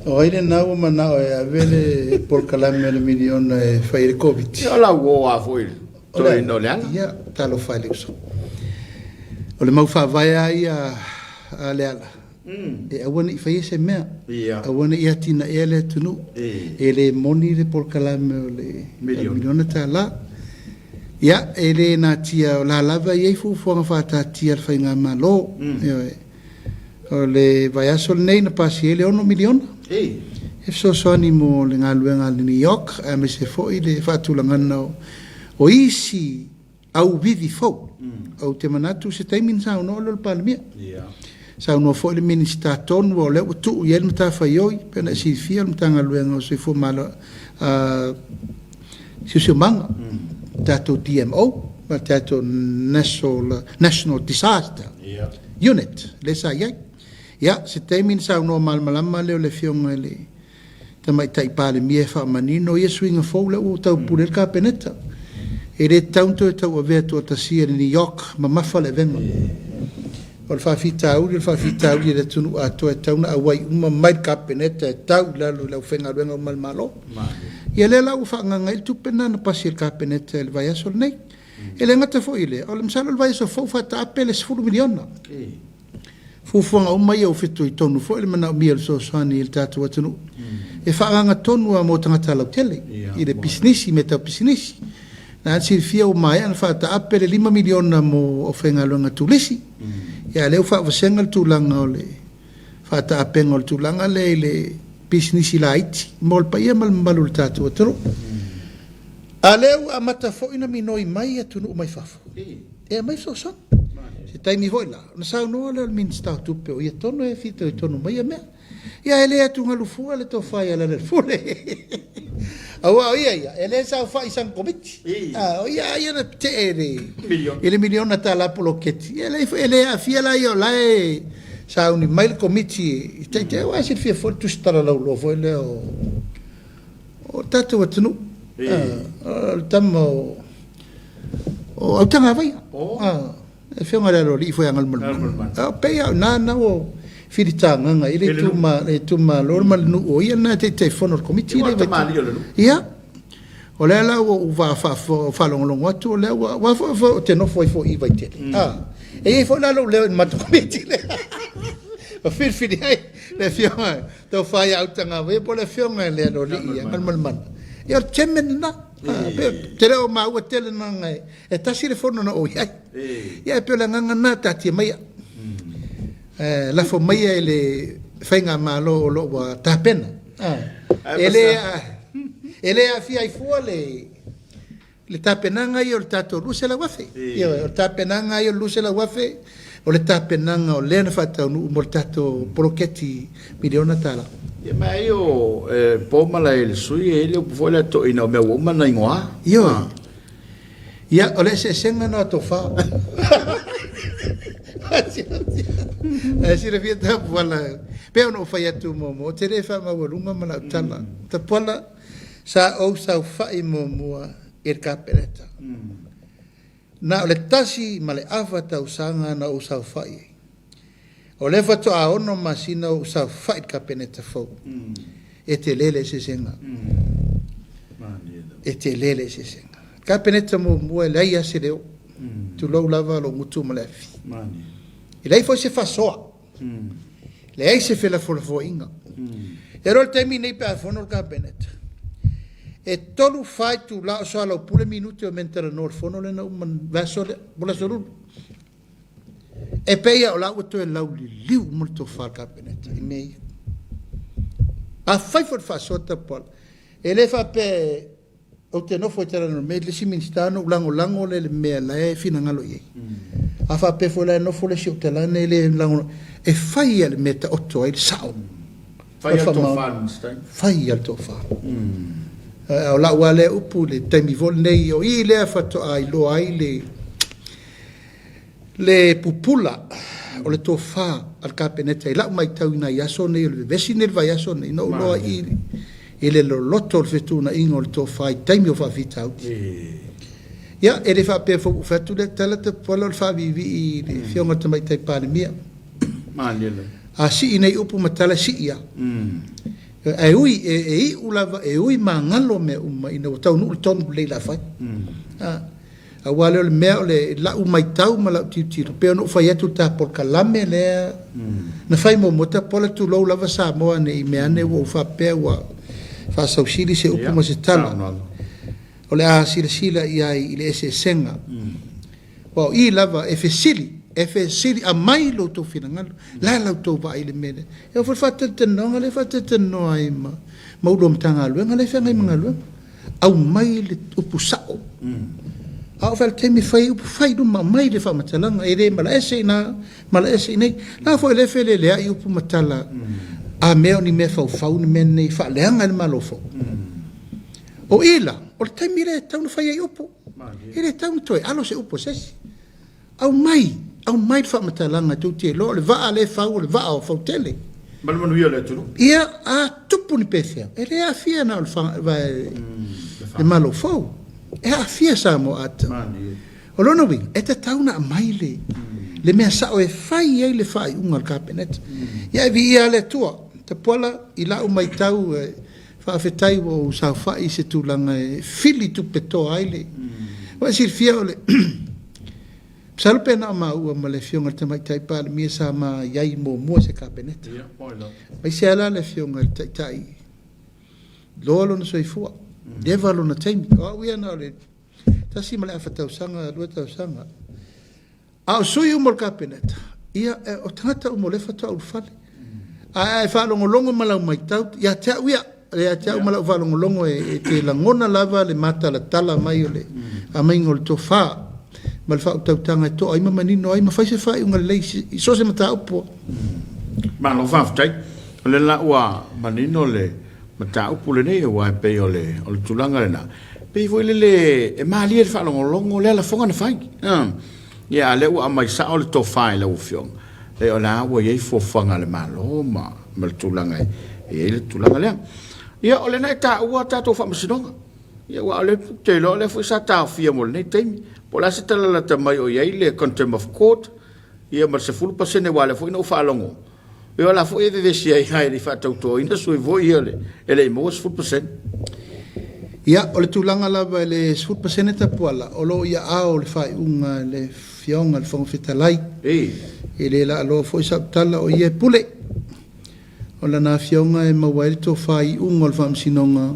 O ai lena ua manao e ave le polokalame o le miliona e fai ai le Koviti? Ia, o lau uo lava foi i le toeaina o Leala. Ia, talofa e le uso. O le mau faavae lava ia a Leala, e aua ne i faia se mea, aua ne i atinaea le atunuu. E le moni le polokalame o le miliona tala. Ia, e le natia o la lava e i ai fuafuaga faataatia a le Faigamalo. Ioe. O le vaiaso lenei na pasia ai le $6 miliona e fesoasoani mo le galuega a le NEOC aemaise foi le faatulagaga o isi auvivi fou. Ou te manatu o se taimi ona saunoa lea o le Palemia. Saunoa foi le Minisita tonu o lea ua tuu i ai le matafaioi, pei ona e silafia o le Matagaluega o Soifua Malo, Siosiomaga, tatou DMO ma le tatou National Disaster Unit lea sa i ai. Ia, se taimi ona saunoa malamalama lea o le Afioga i le Tamaitai Palemia e faamanino ia suiga fou lea ua taupule ai le Kapeneta. E le tatau ona toe tauavea toatasia e le NEOC mamafa le avega. O le faafitauli, o le faafitauli a le atunuu atoa e tatau ona auai uma mai le Kapeneta e tau i lalo i le aufaigaluega uma a le Malo. Ia lea la ua faaagaaga ai le tupe lena na pasi e le Kapeneta i le vaiaso lenei. E le gata foi i lea, o le masalo o le vaiaso fou faataape le $10 miliona. Fuafuaga uma ia ua fitoitonu foi le manaomia o le fesoasoani i le tatou atunuu e faaagaaga tonu lava mo tagata lautele i le pisinisi, mea tau pisinisi. Na ona silafia ua maea ona faataape le $5 miliona mo aufaigaluega turisi, a o lea ua faavasega le tulaga o le faataapega o le tulaga lea i le pisinisi laiti mo le paia ma le mamalu o le tatou atunuu. A o lea ua amata foi ona minoi mai atunuu mai fafo e aumai fesoasoani. Se taimi foi la, ona saunoa lea o le Minisita o Tupe o ia tonu e fitoitonu mai ia mea. Ia e le atugalu fua le tofa ia Lealailepule. Aua o ia ia, e le saofai i sana komiti. O ia ia na tetee i le miliona tala poloketi. Ia e le aafia la ia o la e sauni mai le komiti i taitai. Aua e silafia foi le tusi talalauloa foi lea o le tatou atunuu. O le tama o Autagavaia. Le afioga i le Aloalii foi ia Galumalemana. A pei lava o i ina na ua filitagaga i le itumalo ma le nuu o ia lena e Taitaifono o le Komiti lea. Ia, o lea la ua ou faalogologo atu o lea ua, aua foi ou te nofo ai foi i Vaitele. E i ai foi la lou leo i le matou Komiti lea. Ma filifili ai le afioga Tofa ia Autagavaia po o le afioga i le Aloalii ia Galumalemana. Ia o le chairman lena. Ou te le o maua tele leaga E tasi le fono na ou i ai. Ia e pei o le agaga lena, taatia maia. E lafo maia i le faigamalo o lo o ua tapena. E le, e le aafia ai fua le, le tapenaga ia o le tatou $200,000. Ioe, o le tapenaga ia o le $200,000, o le tapenaga o lea na faataunuu mo le tatou poloketi miliona tala. Ia ma ai o e, po malae i le sui e i ai le upu foi lea toeaina o mea ua uma ona igoa. Ioe. Ia, o le eseesega lena o tofa. Ae silafia Tapuala, pei ona ou fai atu muamua, ou te le faamaualuga ma lau tala. Tapuala, sa ou saofai muamua i le Kapeneta. Na o le 1.5 tausaga na ou saofai ai. O lea faatoa 6 masina o ou saofai i le Kapeneta fou. E tele le eseesega. E tele le eseesega. Kapeneta muamua e leai lava se leo. Tulou lava lou gutu ma le afi. E leai foi se faasoa. Leai se felafolafoaiga. E iloa le taimi nei pe a fono le Kapeneta, e 3, 4 itula o soalaupule minute o mea na talanoa i le fono lea na uma i le vaiaso lea, po o le aso Lulu. E pei lava o la ua toe lauliliu uma le tofa a le Kapeneta i mea ia. Afai foi o le faasoa tapuala, e le faapea ou te nofo e talanoa mai le isi Minisita ona ou lagolago lea i le mea la e finagalo i ai. A faapea foi la e nofo le isi ou talane e le lagolago, e fai lava le mea e taoto ai le sao. Fai lava le tofa a le Minisita. Fai lava le tofa. A o lau lava lea upu i le taimi foi lenei, o i lea faatoa iloa ai le Le pupula o le tofa a le Kapeneta i lau matau i nai aso nei o le vevesi nei le vaiaso nei, na ou iloa ai i le loloto o le fetuunaiga o le tofa i taimi o faafitauli. Ia, e le faapea foi ua ou fai atu lea tala Tapuala o le faaviivii i le Afioga i le Tamaitai Palemia. A sii nei upu ma tala, e sii lava. Ae ui, e iu lava, e ui magalo mea uma ina ua taunuu le tonu lelei o le a fai. Aua lea o le mea o le lau matau ma lau tilotilo, pei ona ou fai atu i le ta polokalame lea na fai muamua, Tapuala tulou lava Samoa ne i meaane ua ou faapea ua faasausili se upu ma se tala. O le a silasila i ai i le eseesega. Aua o i lava e fesili, e fesili, aumai lo outou finagalo, o le a la outou vaai i le mea lea? E oo foi i le faatalatalanoaga lea e faatalatalanoa ai ma Ofisa Sili o Matagaluega la e feagai ma galuega, aumai le upu sao. A oo foi i le taimi e fai ai upu, fai i luma, aumai le faamatalaga, e le malaese i ina, malaese i inei. O la foi o lea e feleleai upu ma tala, a mea o ni mea faufau ni mea nei e faaleaga ai le Malo fou. O i la, o le taimi lea e tatau ona fai ai upu. E le tatau ona toe alo se upu a se isi. Aumai, aumai le faamatalaga tou te iloa o le vaa lea e fau o le vaa o Fautele. Ma le manuia o le atunuu. Ia, a tupu ni pefea, e le aafia na o le Malo fou, e aafia Samoa atoa. O lona uiga, e tatau ona aumai le, le mea sao e fai ai le faaiuga a le Kapeneta. Ia e viia lava le Atua, Tapuala, i lau matau, Faafetai ua ou saofai i se tulaga e fili tupe toa ai le... Ua e silafia o le... Masalo pe na o maua ma le Afioga i le Tamaitai Palemia sa ma i ai muamua i se Kapeneta. Aemaise lava la le Afioga i le Taitai, loa lona soifua, leva lona taimi. O au ia na o le tasi ma le afa tausaga, lua tausaga. A o sui uma o le Kapeneta, ia, o tagata uma o lea faatoa ulufale. Ae a e faalogologo ma lau matau, ia te au ia, ia te au ma lau faalogologo e te lagona lava le matalatala mai o le aumaiga o le tofa ma le faautautaga e toa ai ma manino ai ma fai se faaiuga lelei i so o se mataupu. Malo faafetai. O lea la ua manino le mataupu lenei aua e pei o le o le tulaga lena. Pei foi lele e malie le faalogologo lea lafoga na fai. Ia a lea ua aumai sao le tofa i lau Afioga. E o la ua i ai fuafuaga a le Malo ma ma le tulaga e i ai le tulaga lea. Ia o lena e taua tatou faamasinoga. Ia aua o lea ou te iloa o lea foi sa taofia mo lenei taimi. Po o le a se tala lata mai o i ai le contempt of court ia ma le 10% aua o lea foi na ou faalogo Ia o la foi e vevesi ai lava e le i faatautoina sui foi ia e le i maua 10%. Ia, o le tulaga lava i le 10% Tapuala, o lo o i aao le faaiuga a le Afioga i le Fofoga Fetalai. E le laaloa foi sau tala, o ia e pule. O lana Afioga e maua ai le tofa i iuga o le Faamasinoga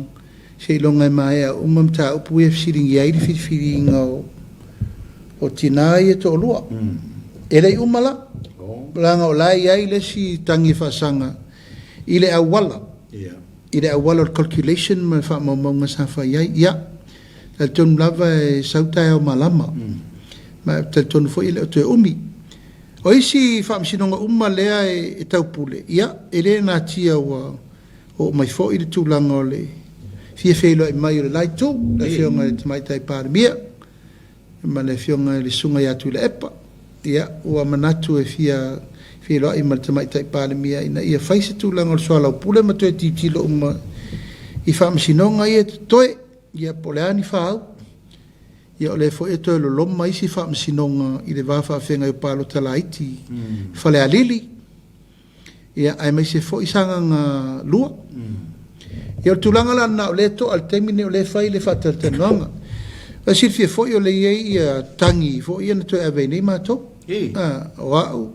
seiloga e maea uma mataupu ia e fesiligia ai le filifiliina o tina ia e toalua. E le i uma la, leaga o la e i ai le isi tagi e faasaga i le auala, i le auala o le calculation ma le faamaumauga sa fai ai. Ia, talitonu lava e sau taeao malama, ma ou te talitonu foi e le o toe umi. O isi faamasinoga uma lea e taupule, ia, e le natia ua Oo mai foi le tulaga o le fia feiloai mai o le la itu, le Afioga i le Tamaitai Palemia ma le Afioga i le Susuga ia Tuilaepa. Ia, ua manatu e fia feiloai ma le Tamaitai Palemia ina ia fai se tulaga o le soalaupule ma toe tilotilo uma i faamasinoga ia e totoe, ia po o le a ni faaau. Ia o lea foi e toe loloma isi faamasinoga i le va faafeagai o palota laiti i Falealili, ia aemaise foi Sagaga 2. Ia o le tulaga la lena o lea e to'a i le taimi lenei o lea e fai le faatalatalanoaga. E silafia foi o lea e i ai ia tagi foi ia na toe ave ai nei matou. O au,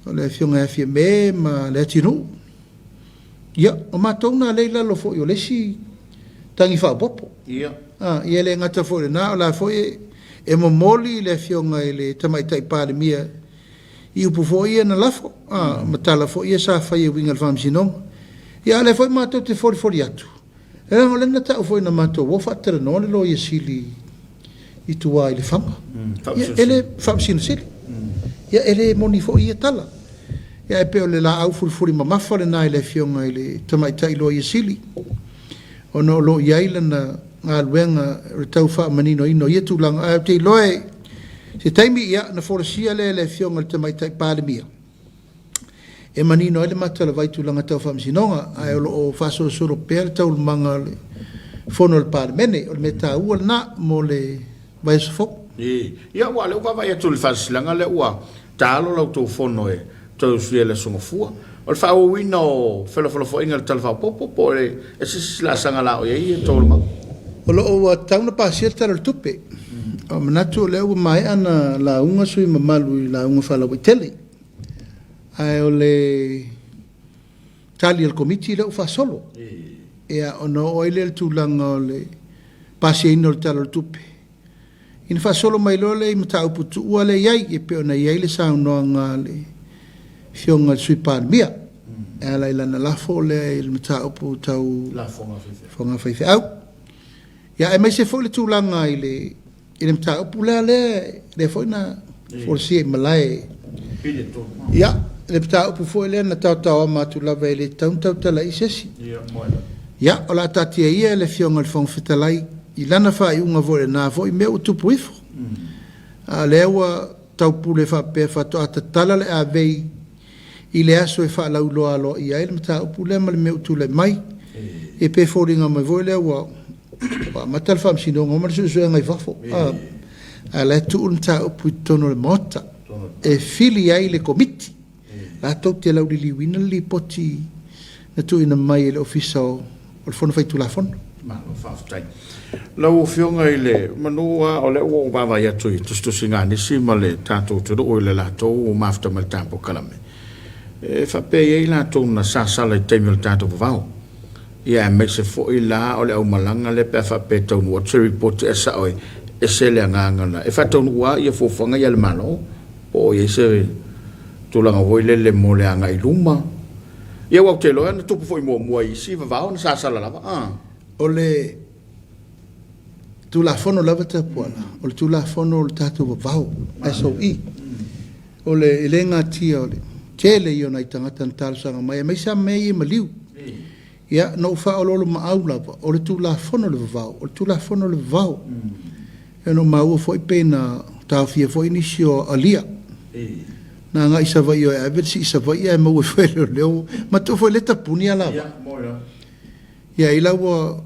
o le Afioga ia Fiame ma Leatinuu. Ia, o matou na lea e i lalo foi o le isi tagi faaopoopo. Ia, e le gata foi i lena, o la foi e momoli le Afioga i le Tamaitai Palemia i upu foi ia na lafo, a, ma tala foi ia sa fai e uiga i le Faamasinoga. Ia a o lea foi matou te folifoli atu, leaga o lea na tau foi na matou o faatalanoa le Loia Sili i tua i Lefaga. Ia, e le, Faamasino Sili. Ia, e le moni foi ia tala. Ia, ae pei o le laau fulifuli mamafa lena i le Afioga i le Tamaitai Loia Sili, ona o lo o i ai lana galuega o le tau faamaninoina o ia tulaga. Ae ou te iloa e se taimi, ia, ona folasia lea e le Afioga i le Tamaitai Palemia e manino ai le matalavai i tulaga tau faamasinoga, ae o lo o faasolosolo pea le taualumaga o le Fono a le Palemene. O le mea taua lena mo le vaiaso fou. Ia, aua o lea ua vaavaai atu i le faasilasilaga lea ua taalo la outou fono e toe usuia i le Aso Gafua. O le faaauauina o felafolafoaiga i le Tala Faaopoopo po o e ese se isi laasaga o le a oo i ai taualumaga? O lo o ua tatau ona pasia le Tala o le Tupe. Ua manatu o lea ua maea ona lauga sui usufono mamalu i lauga faalauaitele. Ae o le tali a le Komiti lea ua faasolo. Ia, ona oo ai lea i le tulaga o le pasiaina o le Tala o le Tupe. Ina faasolo mai loa lea i mataupu tuua lea e i ai, e pei ona i ai le saunoaga a le Afioga i le Sui Palemia e ala i lana lafo lea i le mataupu tau lafoga a faifeau. Ia aemaise foi le tulaga i le i le mataupu lea lea lea foi na folasia i malae. Ia, le mataupu foi lea na taotaoama atu lava e le tatau ona tautala i ai se isi. Ia, o le a taatia ia e le Afioga i le Fofoga Fetalai i lana faaiuga foi i lena foi mea ua tupu ifo. A o lea ua taupule faapea faatoa tatala le avei i le aso e faalauiloa aloaia ai le mataupu lea ma le mea ua tulai mai. E pei e foliga mai foi lea ua amata le faamasinoga ma le suesuega i fafo, a o la e tuu le mataupu i totonu o le Maota e fili ai le Komiti latou te lauliliuina le lipoti na tuuina mai e le Ofisa o le Fono Faitulafono. Malo faafetai. Lau Afioga i le manu lava o lea ua ou vaavaai atu i tusitusiga a nisi ma le tatou atunuu i le latou mafuta mai le tatou polokalame, e faapea e i ai latou na sasala i taimi o le tatou vavao. Ia aemaise foi la o le aumalaga lea pe a faapea e taunuu atu se report e sao e ese le agaga na e faataunuu lava ia fuafuaga ia a le Malo po o i ai se tulaga foi lele mo le agai i luma. Ia aua ou te iloa na tupu foi muamua i isi vavao na sasala lava a. O le Tulafono lava Tapuala, o le Tulafono o le tatou vavao, SOE. O le, e le natia o le tele ia o nai tagata na talosaga mai, aemaise lava mea ia i maliu. Ia, na ou faaoloolomaau lava, o le Tulafono o le vavao, o le Tulafono o le vavao. Ia na ou maua foi pei na taofia foi nisi o alia. Na agai i Savaii e ave le sii Savaii ae maua foi e leoleo ma tuu foi lea tapuni alavaa. Ia ai la ua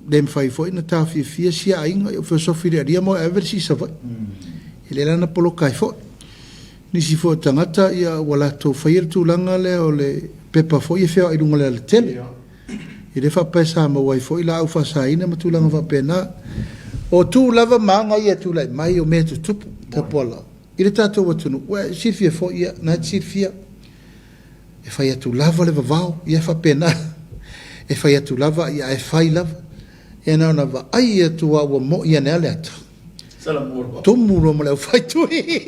le mafai foi ona taofiofia sia aiga, ia ua feosofi i le alia ma o e ave le sii Savaii. E le la na poloka ai foi. Nisi foi o tagata ia ua latou faia le tulaga lea o le pepa foi e feoai i luga o le alatele. E le faapea sa maua ai foi laau faasaina ma tulaga faapena. O tu lava ma aga ia e tulai mai o mea e tutupu, Tapuala, i le tatou atunuu. Ua e silafia foi, ia, na e te silafia, e fai atu lava le vavao, ia e faapena. E fai atu lava, ia ae fai lava. Ia na ona vaai atu lava ua moi ane lava le ata. Tumu loa ma le aufaitui.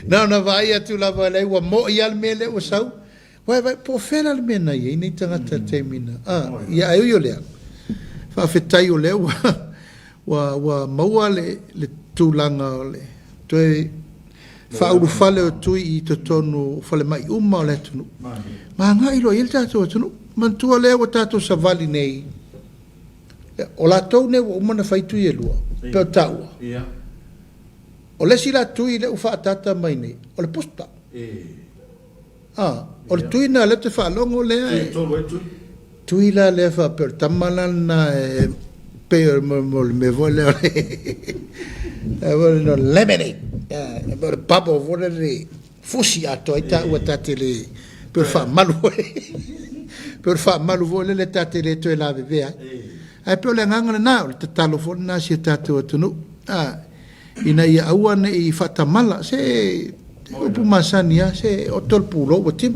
Na ona vaai atu lava, leai ua moi lava le mea lea ua sau. Uai vai, po o fea la le mea na i ai nei tagata i le taimi na, a, ia ae ui o lea, faafetai o lea ua, ua, ua maua le, le tulaga o le toe faaulufale o tui i totonu o falemai uma o le atunuu, ma agai loa i ai le tatou atunuu. Manatua lea ua tatou savali nei, o latou nei ua uma ona fai tui e lua, pei o taua. O le isi la tui lea ua faaataata mai nei, o le booster. A, o le tui lena lea ou te faalogo lea e... Tui la lea faapea o le tama la lena e pei o le mea foi lea o le lemonade, o le bubble foi lele fusi atoa ai taua ta te le, pei o le faamalu foi, pei o le faamalu foi lele ta te le toe lavevea ai. Ae pei o le agaga lena, o le tatalo foi lena a si o tatou atunuu. A, ina ia aua ne i faatamala, se upu masani lava, se oto le pulou ua timu.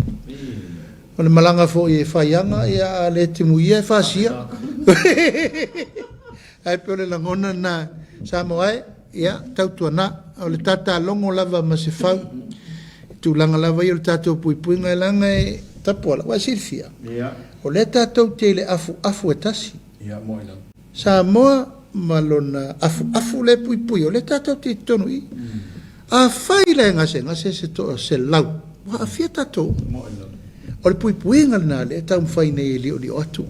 O le malaga foi e faiaga, ia a le timuia e fasia. Ae pei o le lagona lena, Samoa e, ia tautuana, o le tatalogo lava ma se fau i tulaga lava ia o le tatou puipuiga, leaga e tapuala, ua e silafia, o lea tatou te i le afuafu e tasi. Samoa ma lona afuafu lea e puipui, o lea tatou te i totonu i i. Afai la e gasegase se toaselau, ua aafia tatou uma. O le puipuiga lena lea e taumafai nei e liolio atu.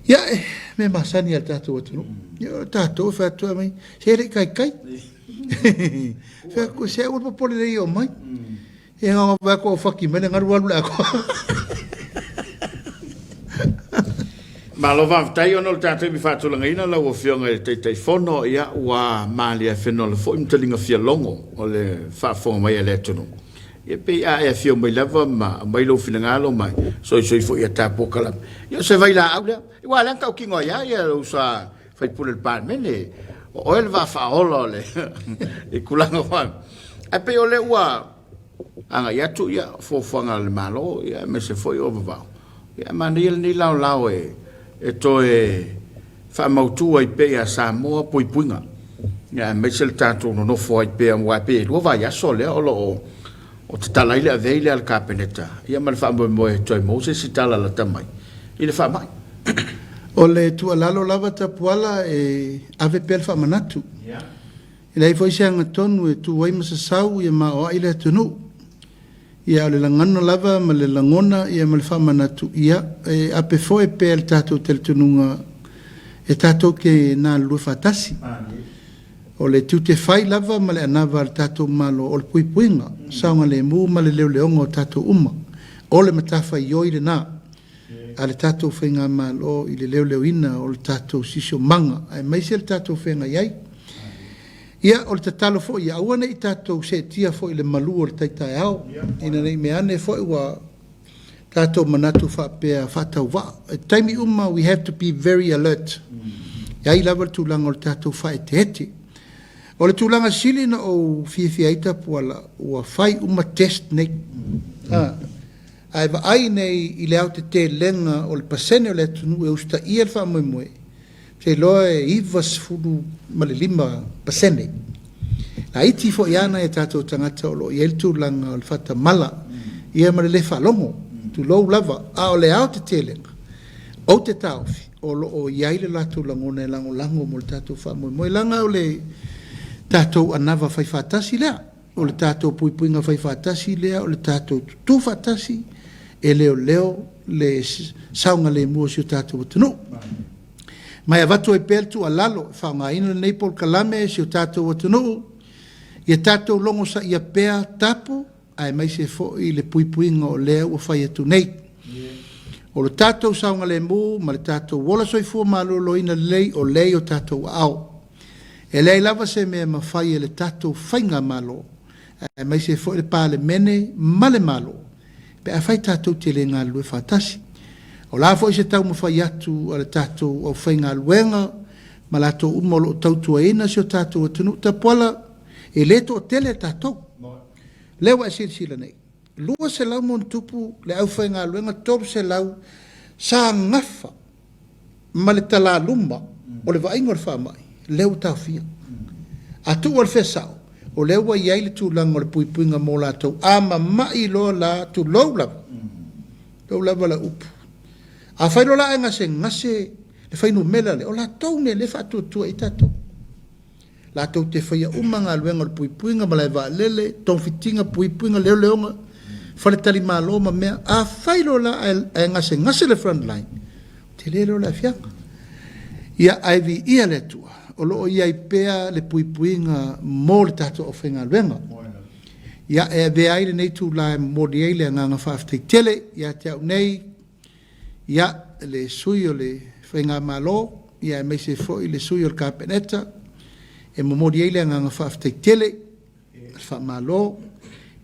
Ia, e mea masani a le tatou atunuu. Ia, o tatou e fai atu mai, se e le i taitai. Fai atu, se aua le popole lelei e omai. Ia na ona vaai atu o fati mai le galu alu i le atoa. Malo faafetai ona o le tatou taimi faatulagaina lau Afioga i le Taitaifono, ia ua malie fenola foi ma taliga fialogo o le faafofoga mai a le atunuu. Ia pei a e afio mai lava ma aumai lou finagalo ma soisoi foi ia ta polokalame. Ia o se vailaau lea. Aua o lea na tautino ai lava ia lou sa sui usufono i le Palemene, o oe le vaa faaola o le i tulaga foi. Ae pei o lea ua agai atu ia fuafuaga a le Malo ia aemaise foi o vavao. Ia e manaia lenei laolao e toe faamautu ai pea ia Samoa puipuiga. Ia aemaise le tatou nonofo ai pea aua e pei e 2 vaiaso lea o lo o o tatala ai le avei lea a le Kapeneta ia ma le faamoemoe e toe maua se isi tala lata mai i le faamai. O le tuualalo lava Tapuala e ave pea le faamanatu. E leai foi se agatonu e tu ai ma sasau ia maoa'i le atunuu. Ia a o le lagana lava ma le lagona ia ma le faamanatu, ia, e ape foe pea le tatou talitonuga e tatou te galulue faatasi. O le tiute fai lava ma le anava a le tatou Malo o le puipuiga, saogalemu ma le leoleoga o tatou uma. O le matafaioi lena a le tatou Faigamalo i le leoleoina o le tatou siosiomaga aemaise le tatou feagai ai. Ia, o le tatalo foi ia aua ne i tatou seetia foi i le malu o le tai taeao, ina ne i meaane foi ua tatou manatu faapea faatauvaa. I taimi uma we have to be very alert. E i ai lava le tulaga o le tatou faaeteete. O le tulaga sili na ou fiafia ai Tapuala, ua fai uma test nei. Ae vaai nei i le aotetelega o le pasene o le atunuu e usitaia le faamoemoe, ou te iloa e 95%. Laiti foi lava nai a tatou tagata o lo o i ai le tulaga o le faatamala ia ma le le faalogo, tulou lava. A o le aotetelega, ou te taofi o lo o i ai le latou lagona e lagolago mo le tatou faamoemoe, leaga o le tatou anava faifaatasi lea. O le tatou puipuiga faifaatasi lea, o le tatou tutu faatasi e leoleo le saogalemu o si o tatou atunuu. Ma e avatu ai pea le tuualalo e faaaogaina lenei polokalame e si o tatou atunuu, ia tatou logosaia pea tapu aemaise foi le puipuiga o lea ua fai atu nei. O lo tatou saogalemu ma le tatou ola soifua maloloina lelei o lea i o tatou aao. E leai lava se mea e mafai e le tatou Faigamalo, aemaise foi le Palemene ma le Malo, pe afai tatou te le galulue faatasi. O le a foi se taumafai atu a le tatou aufaigaluega ma latou uma o lo o tautuaina si o tatou atunuu tapuala, e le toatele tatou. Lea ua e silasila nei, 200 ma ona tupu le aufaigaluega, 300 sa gafa ma le talaluma o le vaaiga o le faamai, lea ua taofia. A tuu le fea sao, o lea ua i ai le tulaga o le puipuiga mo latou. A mamai loa la, tulou lava, tulou lava lau upu. A fai loa la ae gasegase le fuainumera lea, o latou nei lea e faatuatua i ai tatou. Latou te faia uma galuega o le puipuiga, malae vaalele, togafitiga, puipuiga, leoleoga, faletalimalo ma mea. A fai loa la ae gasegase le front line, tele loa le aafiaga. Ia, ae viia le Atua, o lo o i ai pea le puipuiga mo le tatou aufaigaluega. Ia, e avea ai lenei itula e momoli ai le agaga faafetai tele ia te au nei, ia, le sui o le Faigamalo, ia aemaise foi le sui o le Kapeneta, e momoli ai le agaga faafetai tele, le faamalo,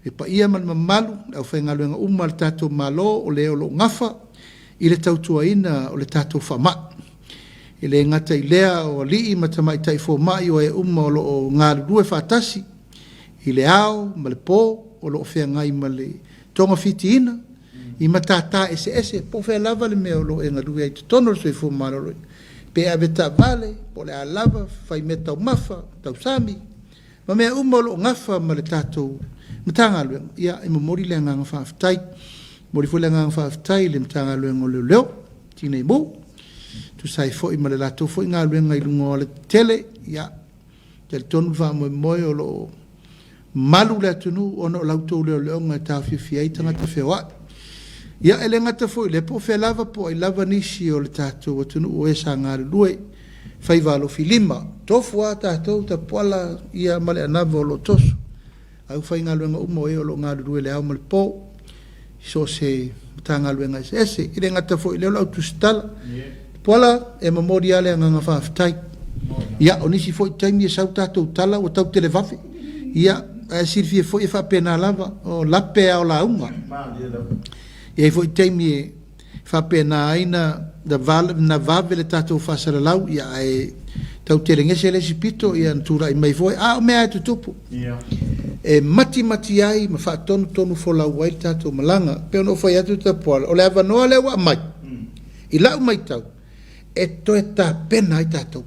le paia ma le mamalu, le aufaigaluega uma a le tatou Malo o le o lo o gafa i le tautuaina o le tatou faamai. E le gata i lea o alii ma tamaitai fomai o e uma o lo o galulue faatasi i le ao ma le po o lo o feagai ma le togafitiina i matata eseese, po o fea lava le mea o lo o e galue ai i totonu o le soifua maloloina, pe avetaavale, po o le a lava, fai mea taumafa, tausami, ma mea uma o lo o gafa ma le tatou Matagaluega, ia, e momoli le agaga faafetai. E momoli foi le agaga faafetai i le Matagaluega o Leoleo, Tinei Mu, tusa ai foi ma le latou foi galuega i luga o alatetele, ia, talitonu le faamoemoe o lo o malu le atunuu ona o la outou leoleoga e taofiofia ai tagata feoai. Ia, e le gata foi i lea, po o fea lava po o ai lava nisi o le tatou atunuu o e sa galulue faiva alofilima, tofu lava tatou tapuala ia ma le anava o lo o toso. Aufaigaluega uma o e o lo o galulue i le ao ma le po i so o se Matagaluega eseese. E le gata foi i lea o le au tusitala, le Puala, e momoli lava le agaga faafetai. Ia, o nisi foi taimi e sau tatou tala ua tau televave. Ia, ae silafia foi e faapena lava, o lape lava o lauga. E i ai foi taimi e faapena ai na na vave le tatou faasalalau, ia ae tau telegese le isi pito, ia na tulai mai foi, a o mea lava e tutupu. E matimati ai ma faatonutonu folau ai le tatou malaga. E pei ona ou fai atu Tapuala, o le avanoa lea ua aumai, i lau matau, e toe tapena ai tatou.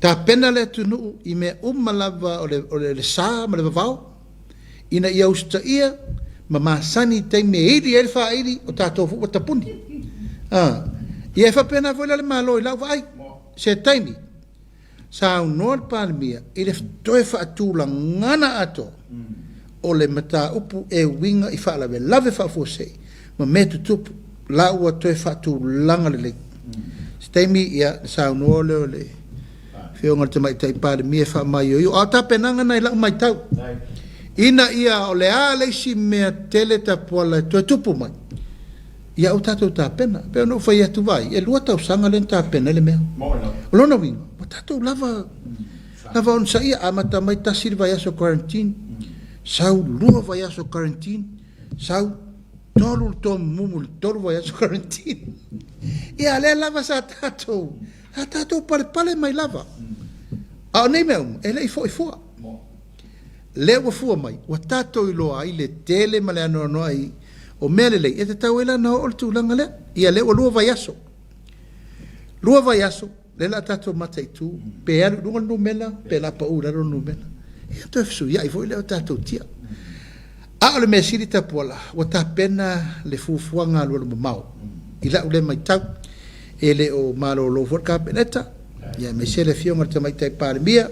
Tapena le atunuu i mea uma lava o le, o le, le sa ma le vavao, ina ia usitaia ma masani i taimi e ili ai le faaili, o tatou foi ua tapuni. A, ia e faapena foi la le Malo i lau vaai. Se taimi, saunoa le Palemia i le toe faatulagana atoa o le mataupu e uiga i faalavelave faafuasei ma mea tutupu la ua toe faatulaga lelei. Se taimi, ia, na saunoa lea o le Afioga i le Tamaitai Palemia e faamaioio, a o tapenaga na i lau matau, ina ia o le a le isi mea tele tapuala e toe tupu mai, ia ua tatou tapena. E pei ona ou fai atu, vaai, e 2 tausaga lea na tapena ai le mea. O lona uiga, ua tatou lava, lava onosaia, amata mai tasi le vaiaso quarantine, sau 2 vaiaso quarantine, sau 3 le tomumu i le 3 vaiaso quarantine. Ia, lea lava sa tatou, sa tatou palepale mai lava. A o nei mea uma, e le i foi fua. Lea ua fua mai, ua tatou iloa ai le tele ma le anoanoai o mea lelei e tatau ai la ona oo le tulaga lea. Ia lea ua 2 vaiaso. 2 vaiaso, lea o le a tatou mataitu, pe alu i luga le numera, pe o le a pau i lalo le numera. Ia toe fesuiai foi lea o tatou tia. A o le mea sili Tapuala, ua tapena le fuafuaga alualu mamao. I lau lea matau, e le o malolo foi le Kapeneta, ia aemaise le Afioga i le Tamaitai Palemia,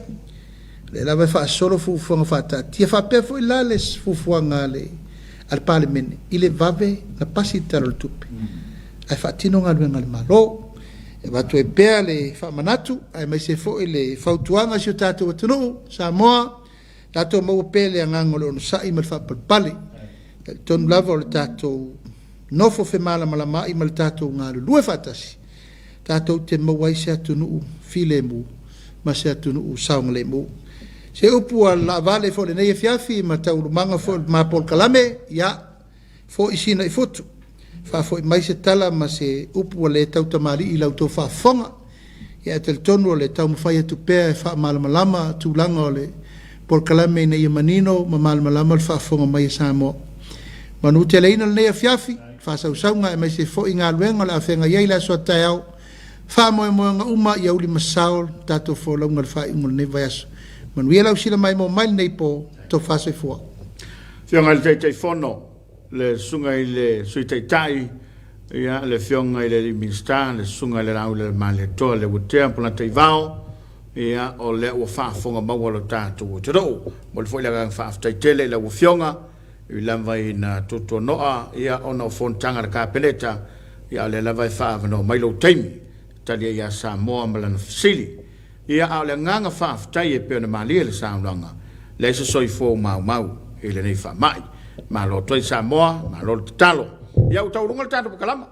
lea lava e faasolo fuafuaga faataatia, faapea foi la le fuafuaga a le a le Palemene i le vave na pasi le Tala o le Tupe ae faatino galuega a le Malo. E avatu ai pea le faamanatu aemaise foi le fautuaga i si o tatou atunuu Samoa, tatou maua pea le agaga o le onosai ma le faapalepale. E talitonu lava o le tatou nofo femalamalamaai ma le tatou galulue faatasi, tatou te maua ai se atunuu filemu ma se atunuu saogalemu. Se upu ua laavale foi i lenei afiafi ma taualumaga foi o le ma polokalame, ia, foi sina i futu. Faafoi mai se tala ma se upu ua le tautamalii i la outou faafofoga. Ia ae talitonu o le taumafai atu pea e faamalamalama tulaga o le polokalame ina ia manino ma malamalama le faafofoga mai a Samoa. Manuteleina lenei afiafi, faasausauga aemaise foi galuega o le a feagai ai i le aso a taeao. Faamoemoega uma ia uli ma sao le tatou folauga i le faaiuga o lenei vaiaso. Manuia lau sila maimoa mai lenei po, tofa soifua. Afioga i le Taitaifono, le Susuga i le Sui Taitai, ia, le Afioga i le Alii Minisita, le Susuga i le Laaulialemalietoa Leuatea Polataivao, ia, o lea ua faafofoga maua lo tatou atunuu. Momoli foi le agaga faafetai tele i lau Afioga, e ui lava ina tuatuanoa, ia, ona o fonotaga a le Kapeneta, ia, a o lea lava e faaavanoa mai lou taimi e tali ai ia Samoa ma lana fesili. Ia, a o le agaga faafetai e pei ona malie le saunoaga, leai se soifua ua maumau i lenei faamai. Malo atu ai Samoa, malo le tatalo. Ia, ua taualuga le tatou pakalama.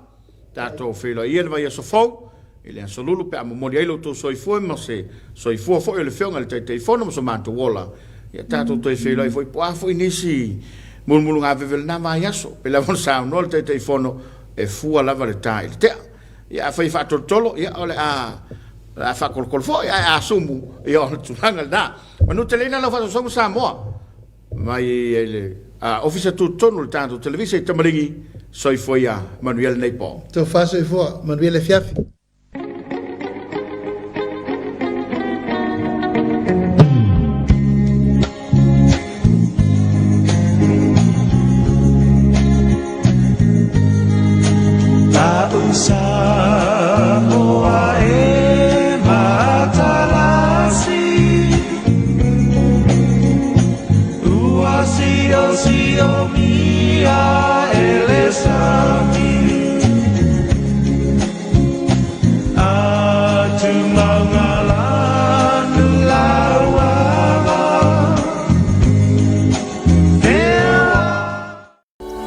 Tatou feiloai ia i le vaiaso fou, i le aso Lulu pe a momoli ai lo outou soifua ma se soifua foi o le Afioga i le Taitaifono ma so matou ola. Ia tatou toe feiloai foi po o a foi nisi mulumulugaveve o lena vaiaso. Pei lava ona saunoa le Taitaifono, e fua lava le ta i le tea. Ia afai e faatolotolo, ia o le a o le a faatolotolo foi, ae a sumu, ia o le tulaga lena. Manuteleina lau faasoasoaga Samoa mai le Ofisa Tutotonu o le tatou Televisa i Tamaligi, soifua ia manuia lenei po. Tofa soifua, manuia le afiafi.